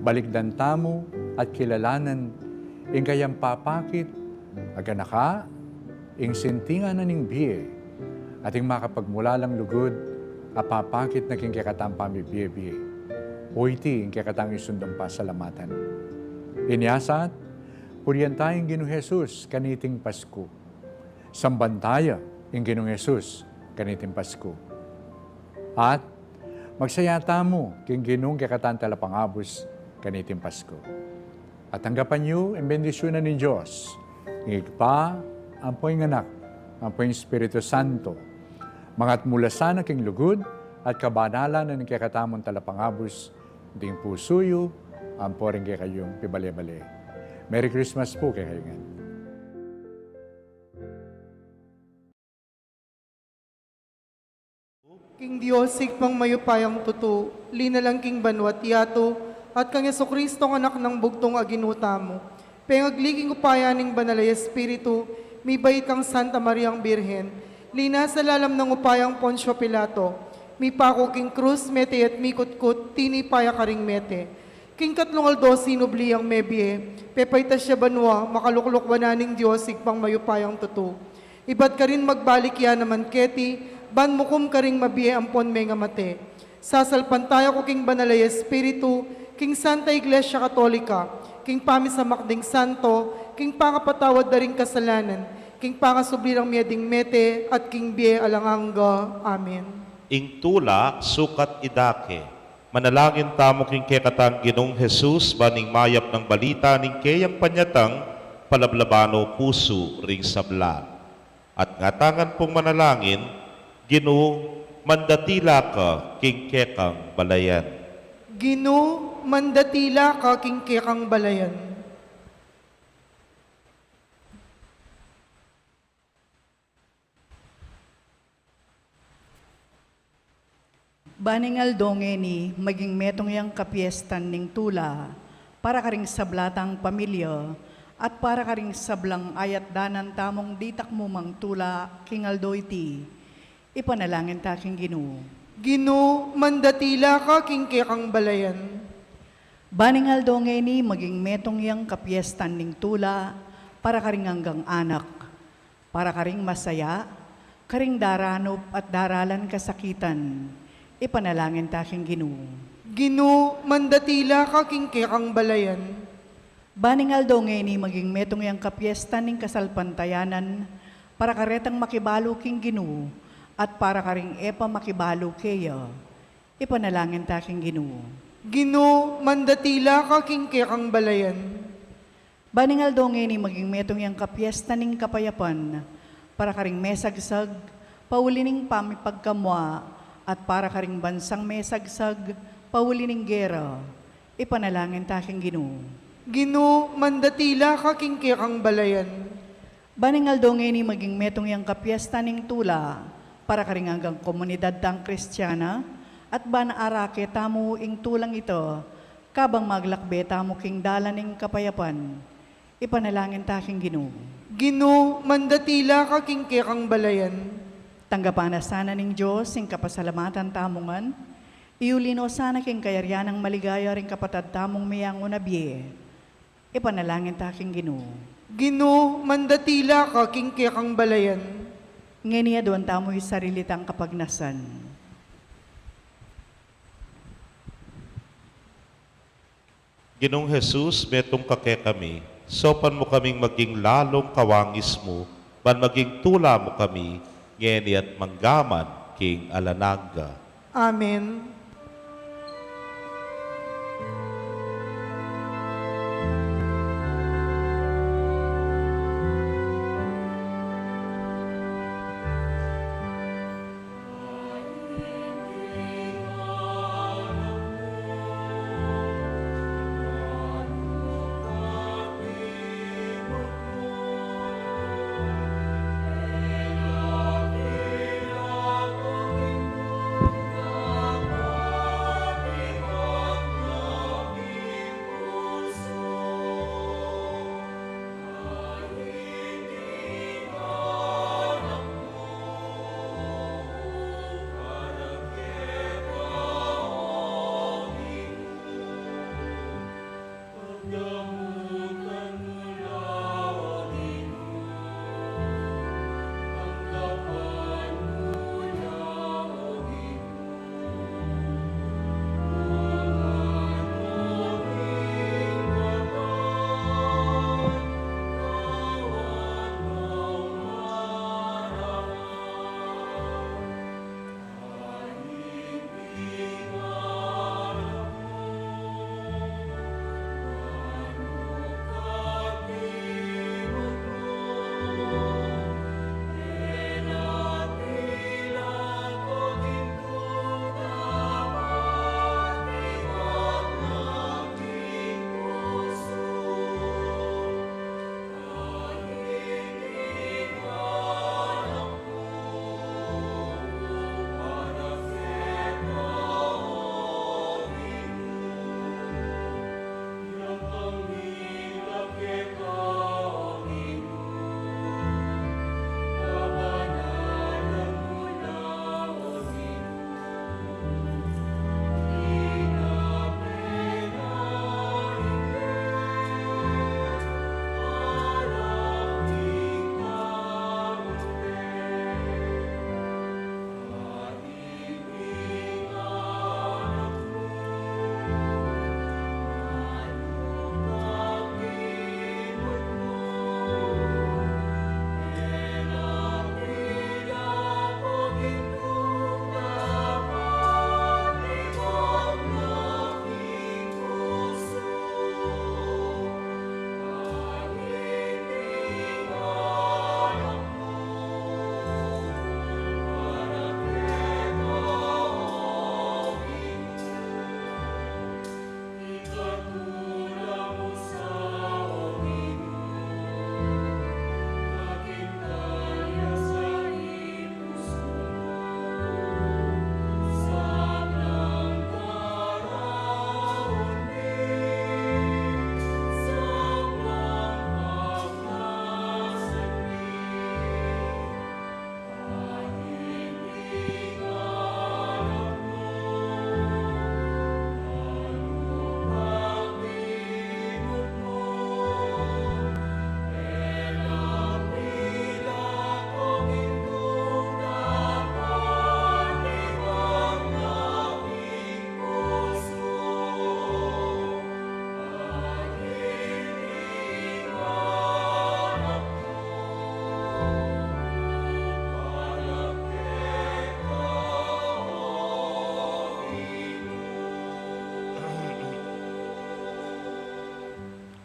Balikdan tamu at kilalanan ing kayang papakit a ganaka, ing sintingan na ning bie, at ing makapagmulalang lugud a papakit na king kekatang pamibie-bie. O iti ing kekatang isundung pasalamatan. Inya sa, purian taya ing Ginung Jesus kaniting Pasku. Samban taya ing Ginung Jesus kaniting Pasku. At magsaya tamu king Ginung kekatang talapangabus kaniting Pasku. At tanggapan yu ing bendisyunan ning Dios, ing Ibpa, ampo ing Anak, ampo ing Espiritu Santo, mangatmu la sana king lugud at kabanalan na ning kekatamung talapangabus, ding pusu yu, ampo ring kekayung pibale-bale. Merry Christmas pu kekayu ngan. King Dios, Ibpang mayupayang tutu, linalang king banua't yatu, at kang Jesucristo, anak nang bugtung a Ginu tamu, pengagli king upaya ning Banal a Espiritu, mibait kang Santa Mariang Birhen, linasa lalam nang upayang Poncio Pilato, mipaku king krus, mete at mikutkut, tinipa ya karing mete. King katlung aldo sinubli yang mebie, pepaitas ya banua, makalukluk wanan ning Dios, Ibpang mayupayang tutu. Ibat karin magbalik ya naman keti, ban mukum karing mabie ampon mengamate. Sasalpantaya ku king Banal a Espiritu, king Santa Iglesia Katolika, king pamisamak ding santo, king pangapatawad da ring kasalanan, king pangasubli rang mie ding mete, at king bie alang angga. Amen. Ing tula sukat idake. Manalangin tamu king kekatang Ginung Jesus, ban ing mayap nang balita ning keyang panyatang palablaban o pusu ring sabla. At ngatangan pung manalangin, Ginu, mandatila ka king kekang balayan. Ginu, mandatila ka king kekang balayan. Ban ing aldo ngeni maging metung yang kapiestan ning tula para karing sabla tang pamilya at para karing sablang ayat danan tamung ditak mumang tula king aldo iti. Ipanalangin ta king Ginu. Ginu, mandatila ka king kekang balayan. Ban ing aldo ngeni maging metung yang kapiestan ning tula para karing anggang anak, para karing masaya, karing daranup at daralan kasakitan. Ipanalangin ta king Ginu. Ginu, mandatila ka king kekang balayan. Ban ing aldo ngeni maging metung yang kapiestan ning kasalpantayanan para karetang makibalu king Ginu at para karing e pa makibalu keya. Ipanalangin ta king Ginu. Ginu, mandatila ka king kekang balayan. Ban ing aldo ngeni maging metung yang kapiestan ning kapayapan para karing mesagsag pauli ning pamipagkamua at para karing bansang mesagsag pauli ning gera. Ipanalangin ta king Ginu. Ginu, mandatila ka king kekang balayan. Ban ing aldo ngeni maging metung yang kapiestan ning tula para karing anggang komunidad tang Kristiana at ban arake tamu ing tulang ita kabang maglakbe tamu king dalan ning kapayapan. Ipanalangin ta king Ginu. Ginu, mandatila ka king kekang balayan. Tanggapan na sana ning Dios ing kapasalamatan tamu ngan, iuli no sana king kayarian nang maligaya ring kapatad tamung meyangu na bie. Ipanalangin ta king Ginu. Ginu, mandatila ka king kekang balayan. Ngeni aduan tamu ing sarili tang kapagnasan. Ginung Jesus, metung ka kekami, saupan mu kaming maging lalung kawangis mu, ban maging tula mu kami, ngeni at manggaman king alang angga. Amen.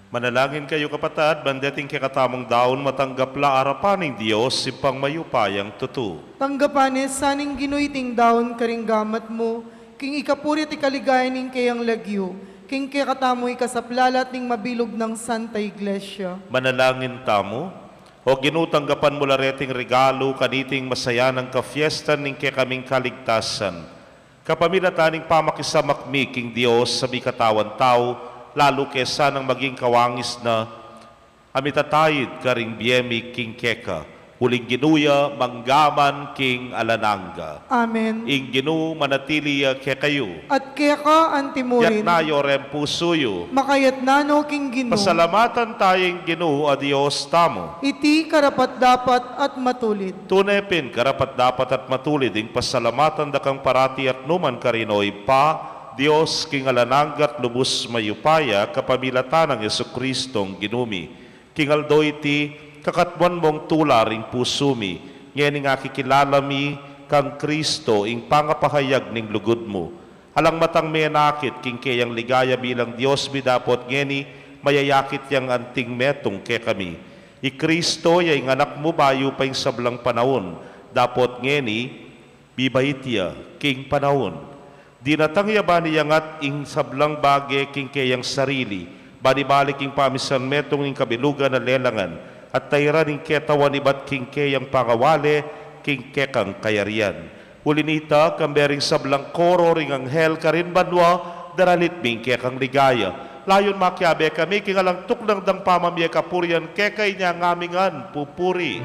Manalangin kayu, kapatad, ban deting kekatamung daun matanggap la arapan ning Dios, Ibpang mayupayang tutu. Tanggapan ne sa ning Ginu iting daun karing gamat mu, king ikapuri at ikaligaya ning keyang lagyu, king kekatamung ikasaplalat ning mabilug nang Santa Iglesia. Manalangin tamu. O Ginu, tanggapan mu la reting regalu kaniting masayanang kafiestan ning kekaming kaligtasan. Kapamilatan ning pamakisamak mi king Dios a mikatawan tau, lalu ke sanang maging kawangis na a mitataid karing bie mi king keka, uling Ginu ya mangga man king alang angga. Amen. Ing Ginu manatili ya kekayu. At keka antimurin. Itas yu reng pusu yu. Makaitas no king Ginu. Pasalamatan taya ing Ginu a Dios tamu. Iti karapat-dapat at matulid. Tune pin karapat-dapat at matulid ing pasalamatan da kang parati at nukarin man, O Ibpa, Dios king alang angga at lubus mayupaya, kapamilatan nang Jesucristong Ginu mi. King aldo iti, kakatmuan mung tula ring pusu mi, ngening akikilala mi kang Kristo, ing pangapahayag ning lugud mu. Alang matang menakit king keyang ligaya bilang Dios mi, dapot ngeni mayayakit yang anting metung kekami. I Kristo ya ing Anak mu bayu pa ing sablang panaun, dapot ngeni mibait ya king panaun. Dinatang ya ban iyangat ing sablang bage king keyang sarili, ban ibalik ing pamisan metung ning kabilugan a lelangan, at tairan ing ketawan ibat king keyang pangawale king kekang kayarian. Uli na nita, kambe ring sablang koro ring anghel karin banua, daralit mi ing kekang ligaya. Layun makiabe kami king alang tuknang dang pamamie kapurian keka, inya ngami ngan pupuri.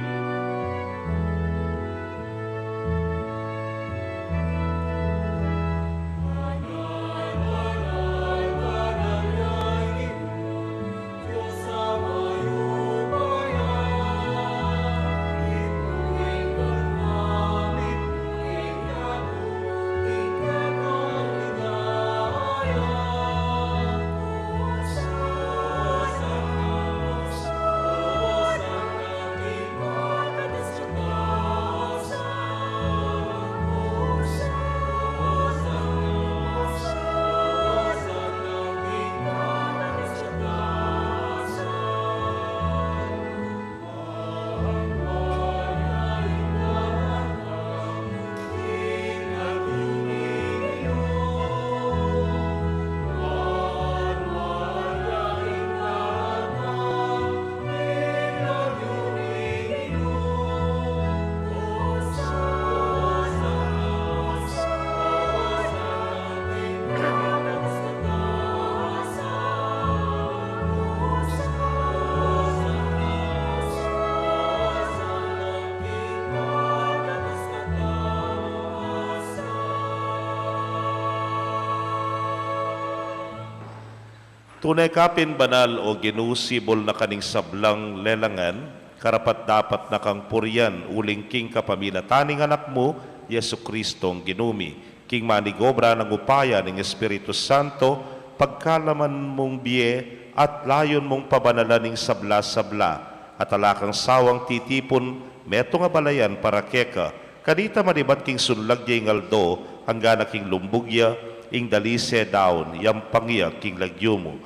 Tune ka pin banal, O Ginu, sibul na ka ning sablang lelangan, karapat-dapat na kang purian, uling king kapamilatan ning Anak mu, Jesucristong Ginu mi, king manigobra nang upaya ning Espiritu Santo, pagkalaman mung bie at layun mung pabanalan ing sabla-sabla, at ala kang sawang titipun metung a balayan para keka, kanita manibat king sunlag ya ing aldo, angga na king lumbug ya ing dalise daun, yampang ya king lagyu mu.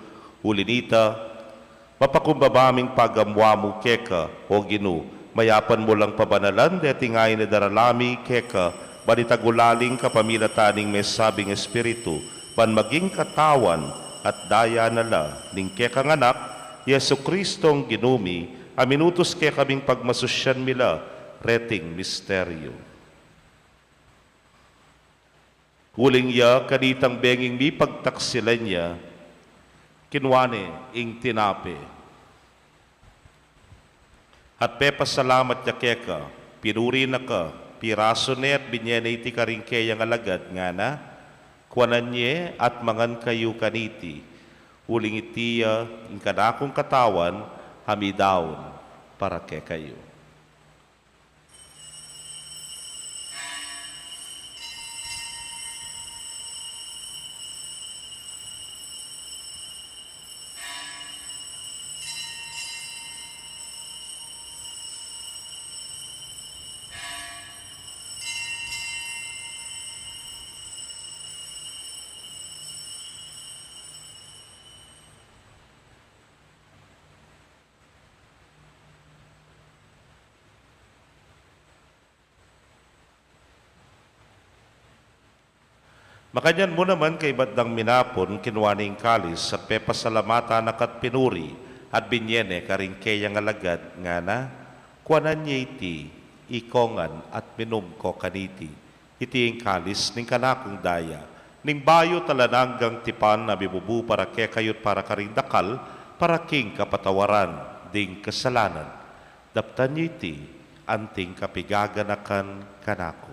Uli na nita, mapakumbaba ming pagamuan mu keka, O Ginu, mayapan mu lang pabanalan deting ain a darala mi keka, ban itagulaling kapamilatan ning mesabing Espiritu, ban maging katawan at daya na la ning kekang Anak, Jesucristong Ginu mi, a minutus kekaming pagmasusyan mi la reting misteryu. Uling ya, kanitang benging mipagtaksilan ya, kinua ne ing tinape, at pepasalamat ya keka, pinuri na ka, pirasu ne at binye ne iti karing keyang alagad, ngana: Kuanan ye at mangan kayu kaniti, uling iti ya ing kanakung katawan a midaun para kekayu. Makanyan mu naman kaybat dang minapun, kinua ne ing kalis, at pepasalamatan na ka at pinuri, at binye ne karing keyang alagad, ngana, kuanan ye iti, ikongan, at minum ko kaniti. Iti ing kalis ning kanakung daya, ning bayu at alang anggang tipan a mibubu para kekayu at para karing dakal, para king kapatawaran ding kasalanan. Daptan ye iti, anting kapigaganakan kanaku.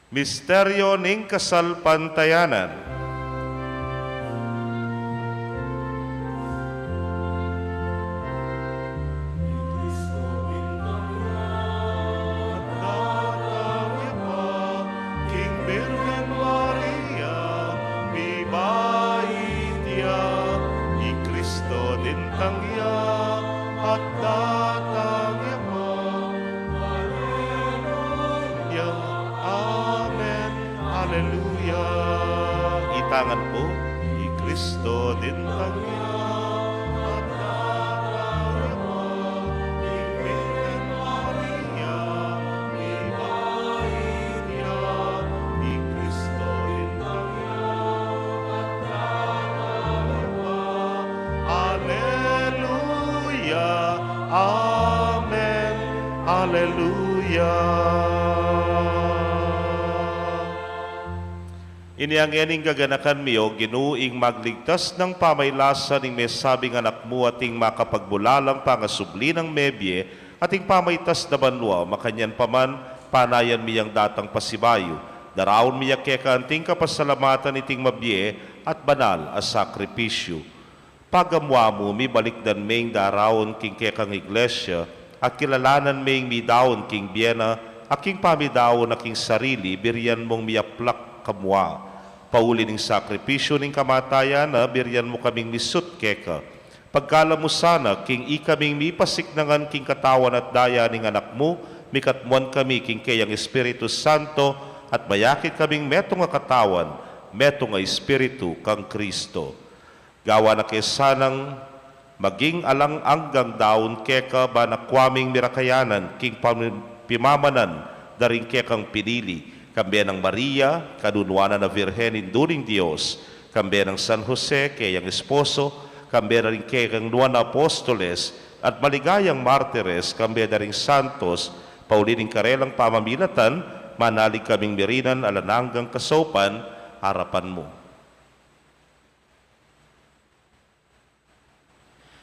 Misteryo ning kasalpantayanan. King Birhen Maria, mibait ya, i Kristo dintang ya, at datang ya pa. Aleluya. Amen. Aleluya. Itangan pu. I Kristo dintang ya, at datang ya pa. Ing Birhen Maria, mibait ya, i Kristo dintang ya, at datang ya pa. Aleluya. Amen. Aleluya. Inya ngening gaganakan mi, O Ginu, ing magligtas nang pamaylasa ning mesabing Anak mu at ing makapagbulalang pangasubli nang mebie at ing pamaitas na banua, makanyan pa man, panayan mi yang datang pasibayu, daraun mi ya keka anting kapasalamatan iting mabie at banal a sakripisyu. Pagamuan mu, mibalikdan me ing daraun king kekang Iglesia, at kilalanan me ing midaun king bie na, at king pamidaun na king sarili, birian mung miaplak kamua. Pauli ning sakripisyu ning kamatayan na, birian mu kaming misut keka. Pagkalub mu sana, king ikaming mipasiknangan king katawan at daya ning Anak mu, mikatmuan kami king keyang Espiritu Santo, at mayakit kaming metung a katawan, metung a Espiritu kang Kristo. Gawan na ke sanang maging alang anggang daun keka, ban akua ming mirakayanan king pami-, pimamanan da ring kekang pinili, kambe nang Maria, kanunuan a Virgen, Indu ning Dios, kambe nang San Jose, keyang esposo, kambe na ring kekang nuan a apostoles at maligayang martires, kambe na ring santos, pauli ning karelang pamamilatan, manalig kaming mirinan alang anggang kasaupan, arapan mu.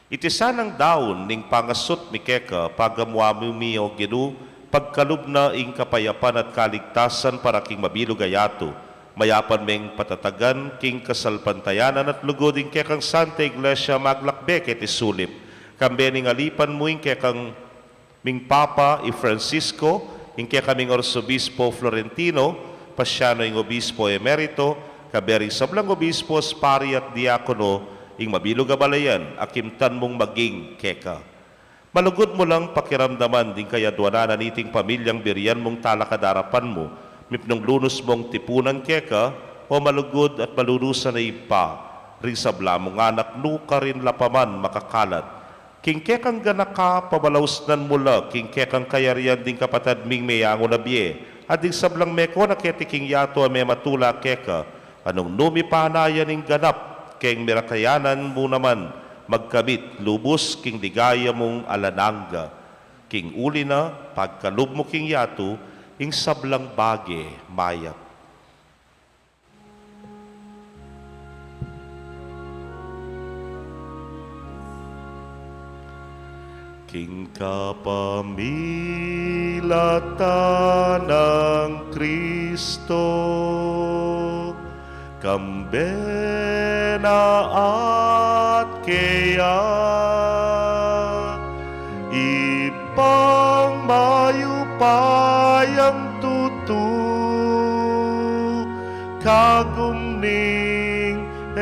Iti sanang daun ning pangasut mi keka, pagamuan mu mi, O Ginu, pagkalub na ing kapayapan at kaligtasan para king mabilug a yatu. Mayapan meng patatagan king kasalpantayanan at lugud ing kekang Santa Iglesia maglakbe keti sulip. Kambe ning alipan mu ing kekang ming Papa i Francisco, ing kekaming Arsobispo Florentino, pasian no ing Obispo Emerito, kambe ring sablang obispos, pari at diakono, ing mabilug a balayan a kimtan mung maging keka. Malugud mu lang pakiramdaman ding kayadwanan na niting pamilyang birian mung talakad arapan mu, mipnung lunus mung tipunan keka, O malugud at malunusan a Ibpa, ring sabla mung anak nukarin la pa man makakalat. King kekang ganaka, pabalausnan mu la king kekang kayarian ding kapatad ming meyangu na bie, at ding sablang meko na keti king yatu a mematula keka, a nung nu mi panayan ing ganap keng mirakayanan mu naman, magkamit lubus king ligaya mung alang angga. King uli na, pagkalub mu king yatu ing sablang bage mayap. King kapamilatan nang Kristo, kambe na at keya, Ibpang mayupaya,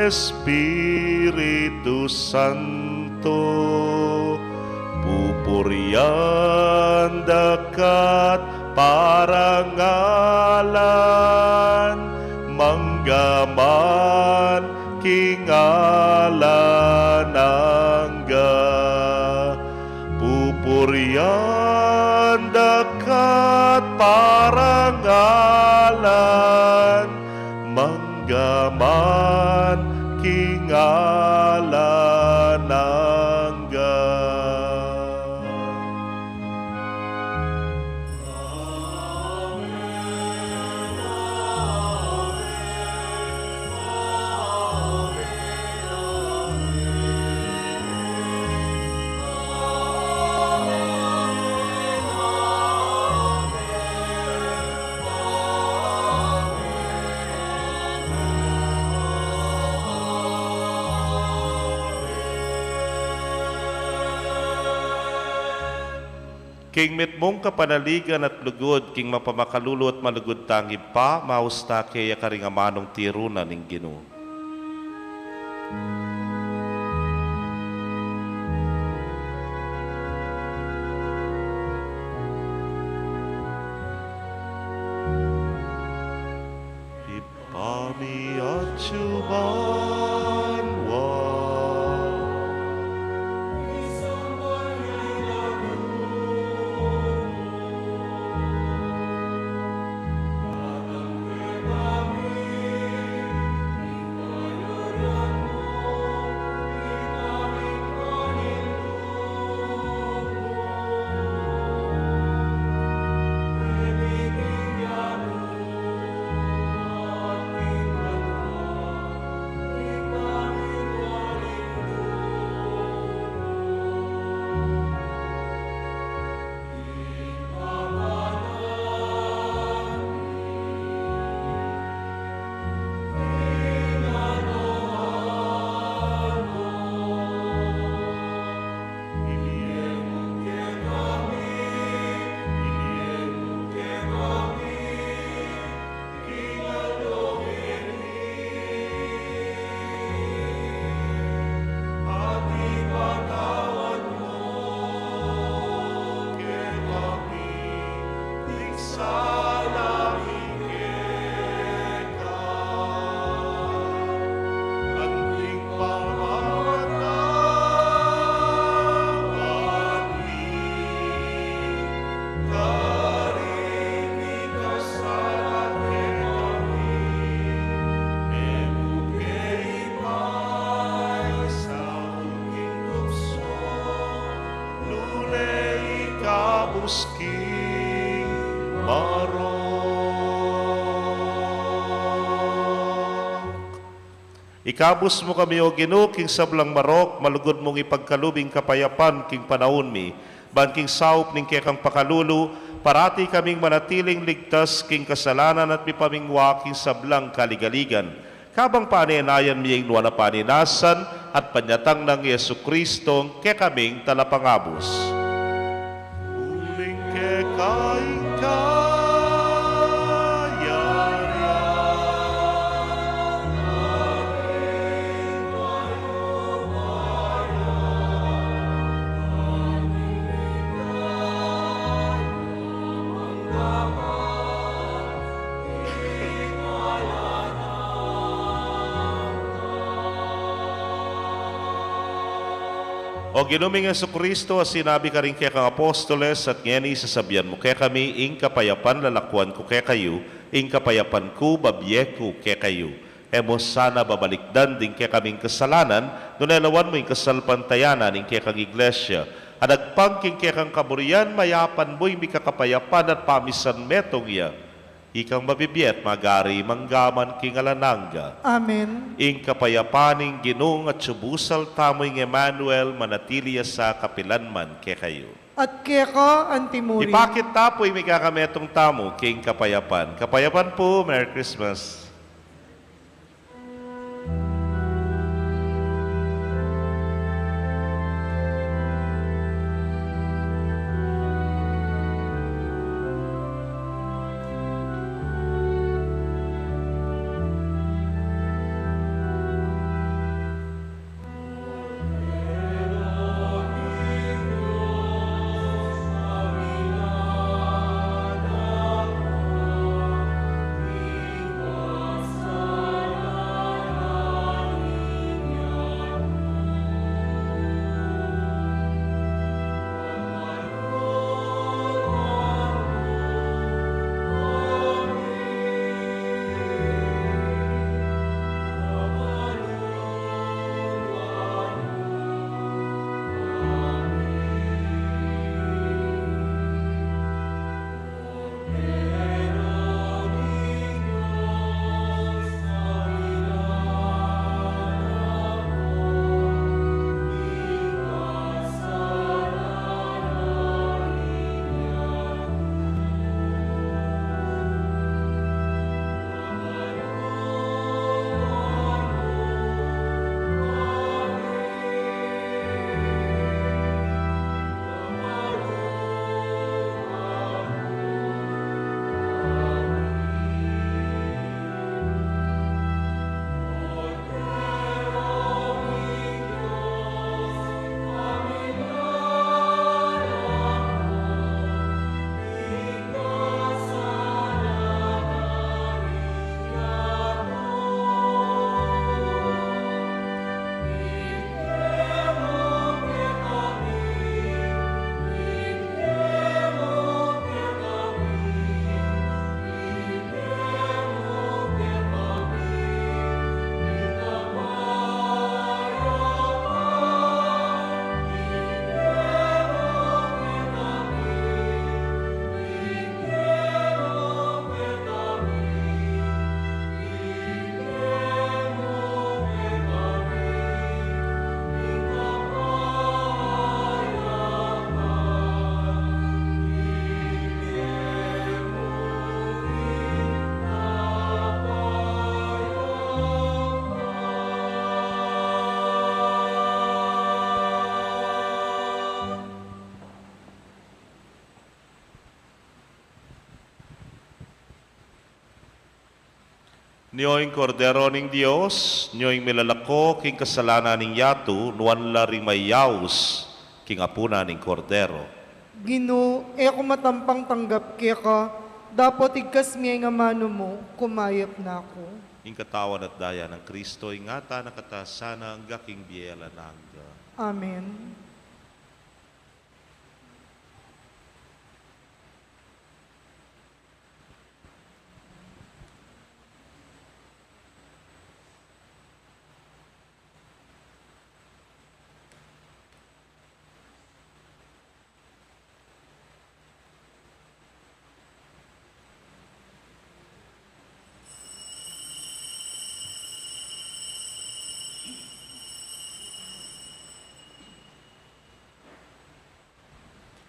Espiritu Santo, pupurian da ka't parangalan, mangga man king alang angga. Pupurian da ka't parangalan, mangga man king alang angga. King mitmung kapanaligan at lugud, king mapamakalulu at malugud tang Ibpa, maus ta keya karing amanung tiru na ning Ginu. Ibpa mi, atyu ka banua. Ikabus mu kami, O Ginu, king sablang marok, malugud mung ipagkalub ing kapayapan king panaun mi, ban king saup ning kekang pakalulu, parati kaming manatiling ligtas king kasalanan at mipamingwa king sablang kaligaligan. Kabang panenayan mi ing nuan a paninasan at panyatang nang Jesucristo, kekaming talapangabus. Uling keka ing kayarian. O Ginu ming Jesucristo, a sinabi karing kekang apostoles, at ngeni sasabian mu kekami, ing kapayapan lalakuan ku kekayu, ing kapayapan ku babie ku kekayu. E mu sana babalikdan ding kekaming kasalanan, nune lawan mu ing kasalpantayanan ning kekang Iglesia. At agpang king kekang kaburian, mayapan mu ing mikakapayapan at pamisan metung ya. Ikang mabibie at magari mangga man king alang angga. Amen. Ing kapayapan ning Ginung atyu busal tamu ing Emmanuel, manatili ya sa kapilan man kekayu. At keka antimurin. Ipakit ta pu ing mikakametung tamu king kapayapan. Kapayapan pu, Merry Christmas. Nyo ing Kordero ning Dios, nyo ing milalako king kasalanan ning yatu, nuan la ring mayaus king apunan ning Kordero. Ginu, e ku matampang tanggap keka, dapot igkas me ing amanu mu, kumayap na ku. Ing katawan at daya nang Kristo, ingatan na kata sana angga king bie alang angga. Amen.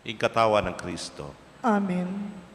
Ing katawan nang Kristo. Amen.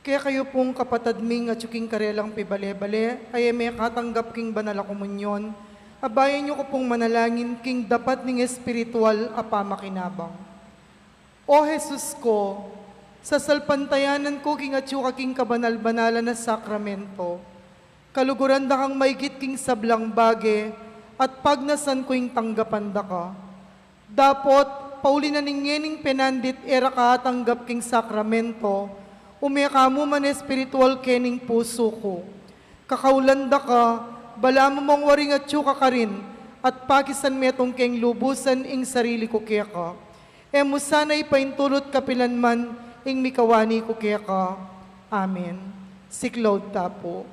Kekayu pung kapatad ming atyu king karelang pibale-bale, a e mekatanggap king banal a komunyon, abayan yu ku pung manalangin king dapat ning espiritual a pamakinabang. O Jesus ku, sasalpantayanan ku king atyu ka king kabanal-banalan a sakramento. Kaluguran da kang maigit king sablang bage, at pagnasan ku ing tanggapan da ka. Dapot, pauli na ning ngening penandit e ra ka atanggap king sakramento, ume ka mu man espiritual kening pusu ku. Kakaulan da ka, balamu mung waring atyu ka karin, at pakisan metung keng lubusan ing sarili ku keka. E mu sana ipaintulut kapilan man ing mikawani ku keka. Amen. Siklaud ta pu.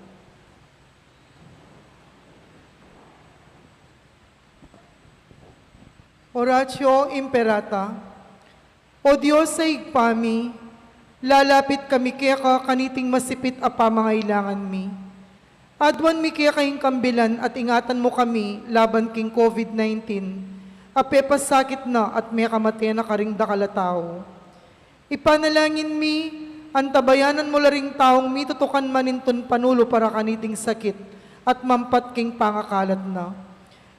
Oratio Imperata. O Dios a Ibpa mi, lalapit kami keka kaniting masipit a pamangailangan mi. Aduan mi keka ing kambilan at ingatan mu kami laban king COVID nineteen, a pepasakit na at mekamate na karing dakal a tau. Ipanalangin mi, antabayanan mu la ring taung mitutukan manintun panulu para kaniting sakit at mampat king pangakalat na.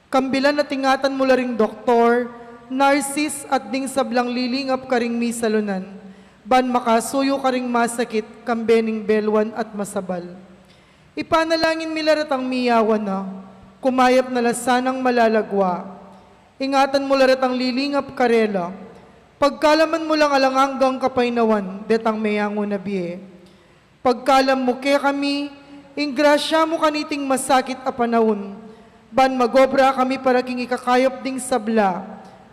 Kambilan at ingatan mu la ring doktor, narsis at ding sablang lilingap karing misalunan, ban makasuyu karing masakit kambe ning beluan at masabal. Ipanalangin mi la retang miyawan na, kumayap na la sanang malalagwa. Ingatan mu la retang lilingap karela. Pagkaluban mu lang alang anggang kapaynawan detang meyangu na bie. Pagkaluban mu kekami ing grasya mu kaniting masakit a panaun, ban magobra kami para king ikakayap ding sabla,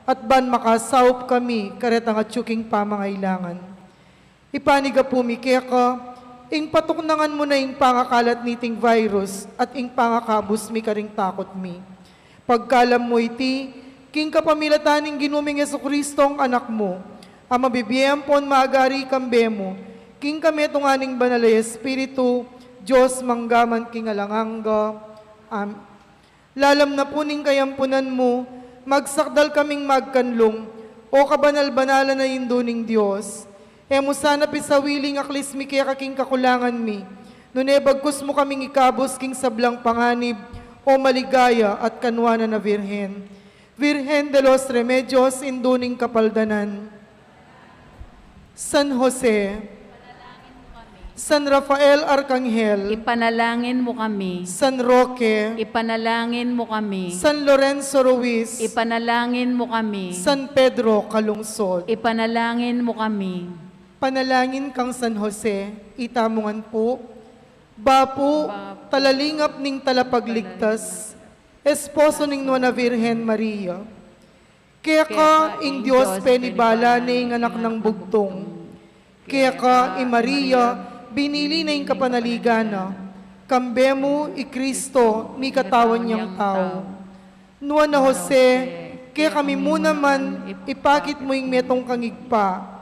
at ban makasaup kami karetang atyu king pamangailangan. Ipanyawad mi keka ing patuknangan mu na ing pangakalat niting virus at ing pangakabus mi karing takut mi. Pagkaluban mu iti, king kapamilatan ning Ginu ming Jesucristo a Anak mu, a mabibie ampon magari kambe mu, king kametungan ning Banal a Espiritu, Dios mangga man king alang angga. Am-, Lalam na pu ning kayampunan mu, magsakdal kaming magkanlung, o kabanal-banalan a Indu ning Dios. E mu sana pisawili ing aklis mi keka king kakulangan mi, nune bagkus mu kaming ikabus king sablang panganib, o maligaya at kanuanan a Virgen. Virgen de los Remedios, Indu ning Kapaldanan. San Jose, San Rafael Arkanghel, ipanalangin mu kami. San Roque, ipanalangin mu kami. San Lorenzo Ruiz, ipanalangin mu kami. San Pedro Calungsod, ipanalangin mu kami. Panalangin kang San Jose, ita mu ngan pu. Bapu, bapu, talalingap ning Talapagligtas, esposo ning Nuan a Virgen Maria. Keka ing Dios penibala ne ing anak nang bugtung. Keka i Maria, binili ne ing kapanaligan na. Kambe mu i Cristo, mikatawan yang tau. Nuan a Jose, kekami mu naman, ipakit mu ing metung kang ibpa,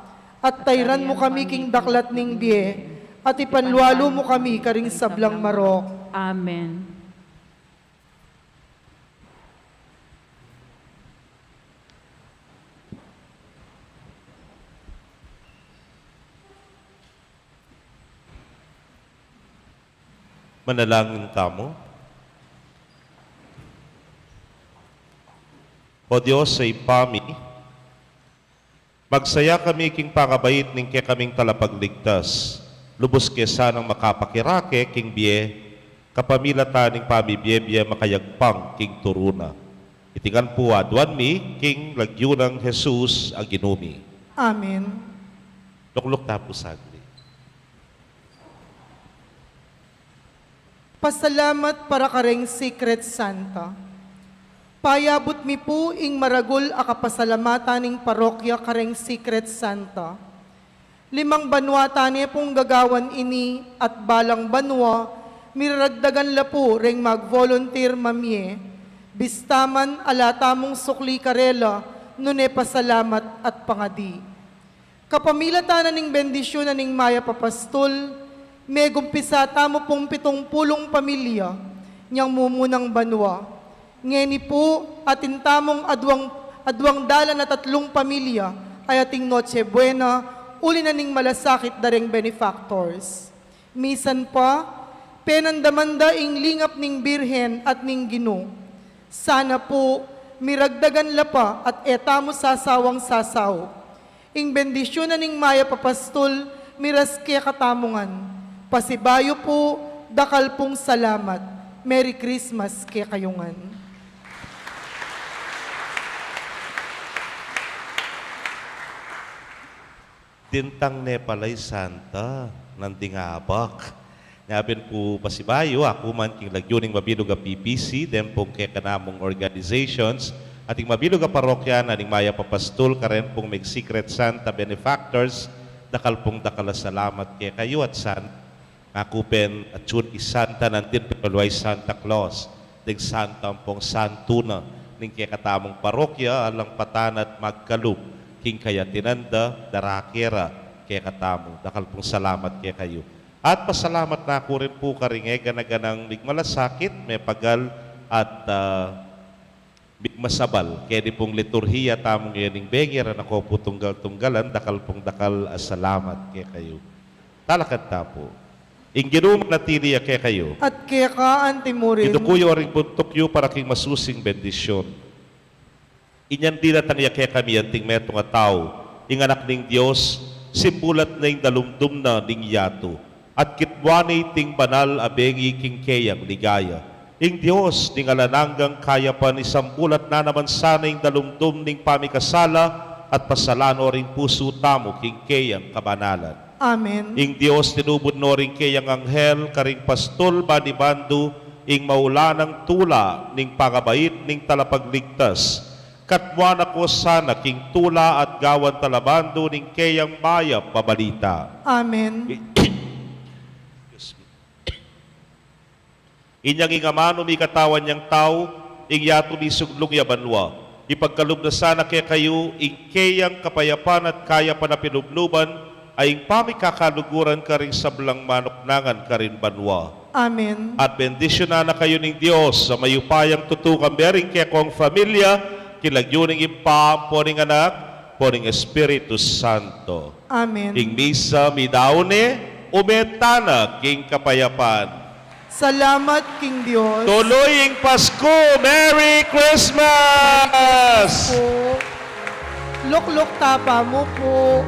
at tairan mu kami king daklat ning bie, at ipanlualu mu kami karing sablang marok. Amen. Manalangin tamu. O Dios a Ibpa mi, magsaya kami king pangabait ning kekaming Talapagligtas. Lubus ke sanang makapakirake king bie, kapamilatan ning pamibie-bie makayagpang king turu na. Iti ngan pu aduan mi king lagyu nang Jesus a Ginu mi. Amen. Lukluk ta pu saglit. Pasalamat para kareng Secret Santa. Payabut mi pu ing maragul a kapasalamatan ning parokya kareng Secret Santa. Limang banua tane pung gagawan ini at balang banua, miraragdagan la pu reng mag-volunteer mamie. Bista man ala tamung sukli karela, nune pasalamat at pangadi. Kapamilatan na ning bendisyun na ning mayap a pastul, megumpisa tamu pung pitung pulung pamilya nyang mumunang banua. Ngeni pu, atin tamung aduang, aduang dalan at atlung pamilya a ating Noche Buena, uli na ning malasakit da reng benefactors. Misan pa, penandaman da ing lingap ning Birhen at ning Ginu. Sana pu, miragdagan la pa at e tamu sasawang sasaup. Ing bendisyun na ning Mayap a Pastul, miras kekatamu ngan. Pasibayu pu, dakal pung salamat. Merry Christmas kekayu ngan. Dintang ne pala i Santa nanding abak. Nya pin pu pasibayu, aku man king lagyu ning mabilug a P P C, den pung kekanamung organizations, at ing mabilug a parokya na ning Mayap a Pastul, karen pung mig-Secret Santa benefactors, dakal pung dakal a salamat kekayu at san-, aku pin atyu i Santa nandin pin palwa i Santa Claus, ding Santa ampong santu na ning kekatamung parokya, alang patana at magkalub king kayatinan da, darake ra kekatamu. Dakal pung salamat kekayu. At pasalamat na ku rin pu karing e gana-ganang migmalasakit, mepagal at, ah, migmasabal keni pung liturhiya tamung iyeni ning bengi, anak ku pu tunggal-tunggalan, dakal pung dakal a salamat kekayu. Talakad ta pu. Ing Ginu manatili ya kekayu. At keka anti murin. Iduku yu ring buntuk yu para king masusing bendisyun. Inyang dinatang ya kekami anting metung a tau, ing Anak ning Dios, simbulat na ing dalumdum na ning yatu, at kitmuan na iting banal a bengi king keyang ligaya. Ing Dios ning alang anggang kayapan, isambulat na naman sana ing dalumdum ning pamikasala at pasalan no ring pusu tamu king keyang kabanalan. Amen. Ing Dios tinubud no ring keyang anghel karing pastul, ban ibandu ing maulanang tula ning pangabait ning Talapagligtas. Katmuan na ko sana king tula at gawan talabandu ning keyang mayap a balita. Amen. Inyang ing amanu mikatawan yang tau, ing yatu misugdlung ya banua, ipagkalub na sana kekayu ing keyang kapayapan at kayapan a pilubluban, a ing pamikakaluguran karing sablang manuknangan karin banua. Amen. At bendisyunan na kayu ning Dios a mayupayang tutu, kambe ring kekong familia, king lagyu ning Ibpa, ampo ning Anak, ampo ning Espiritu Santo. Amen. Ing misa midaun ne, ume tana king kapayapan. Salamat king Dios. Tuloy ing Pasku. Merry Christmas! Merry Christmas po. Lukluk tapa mu pu.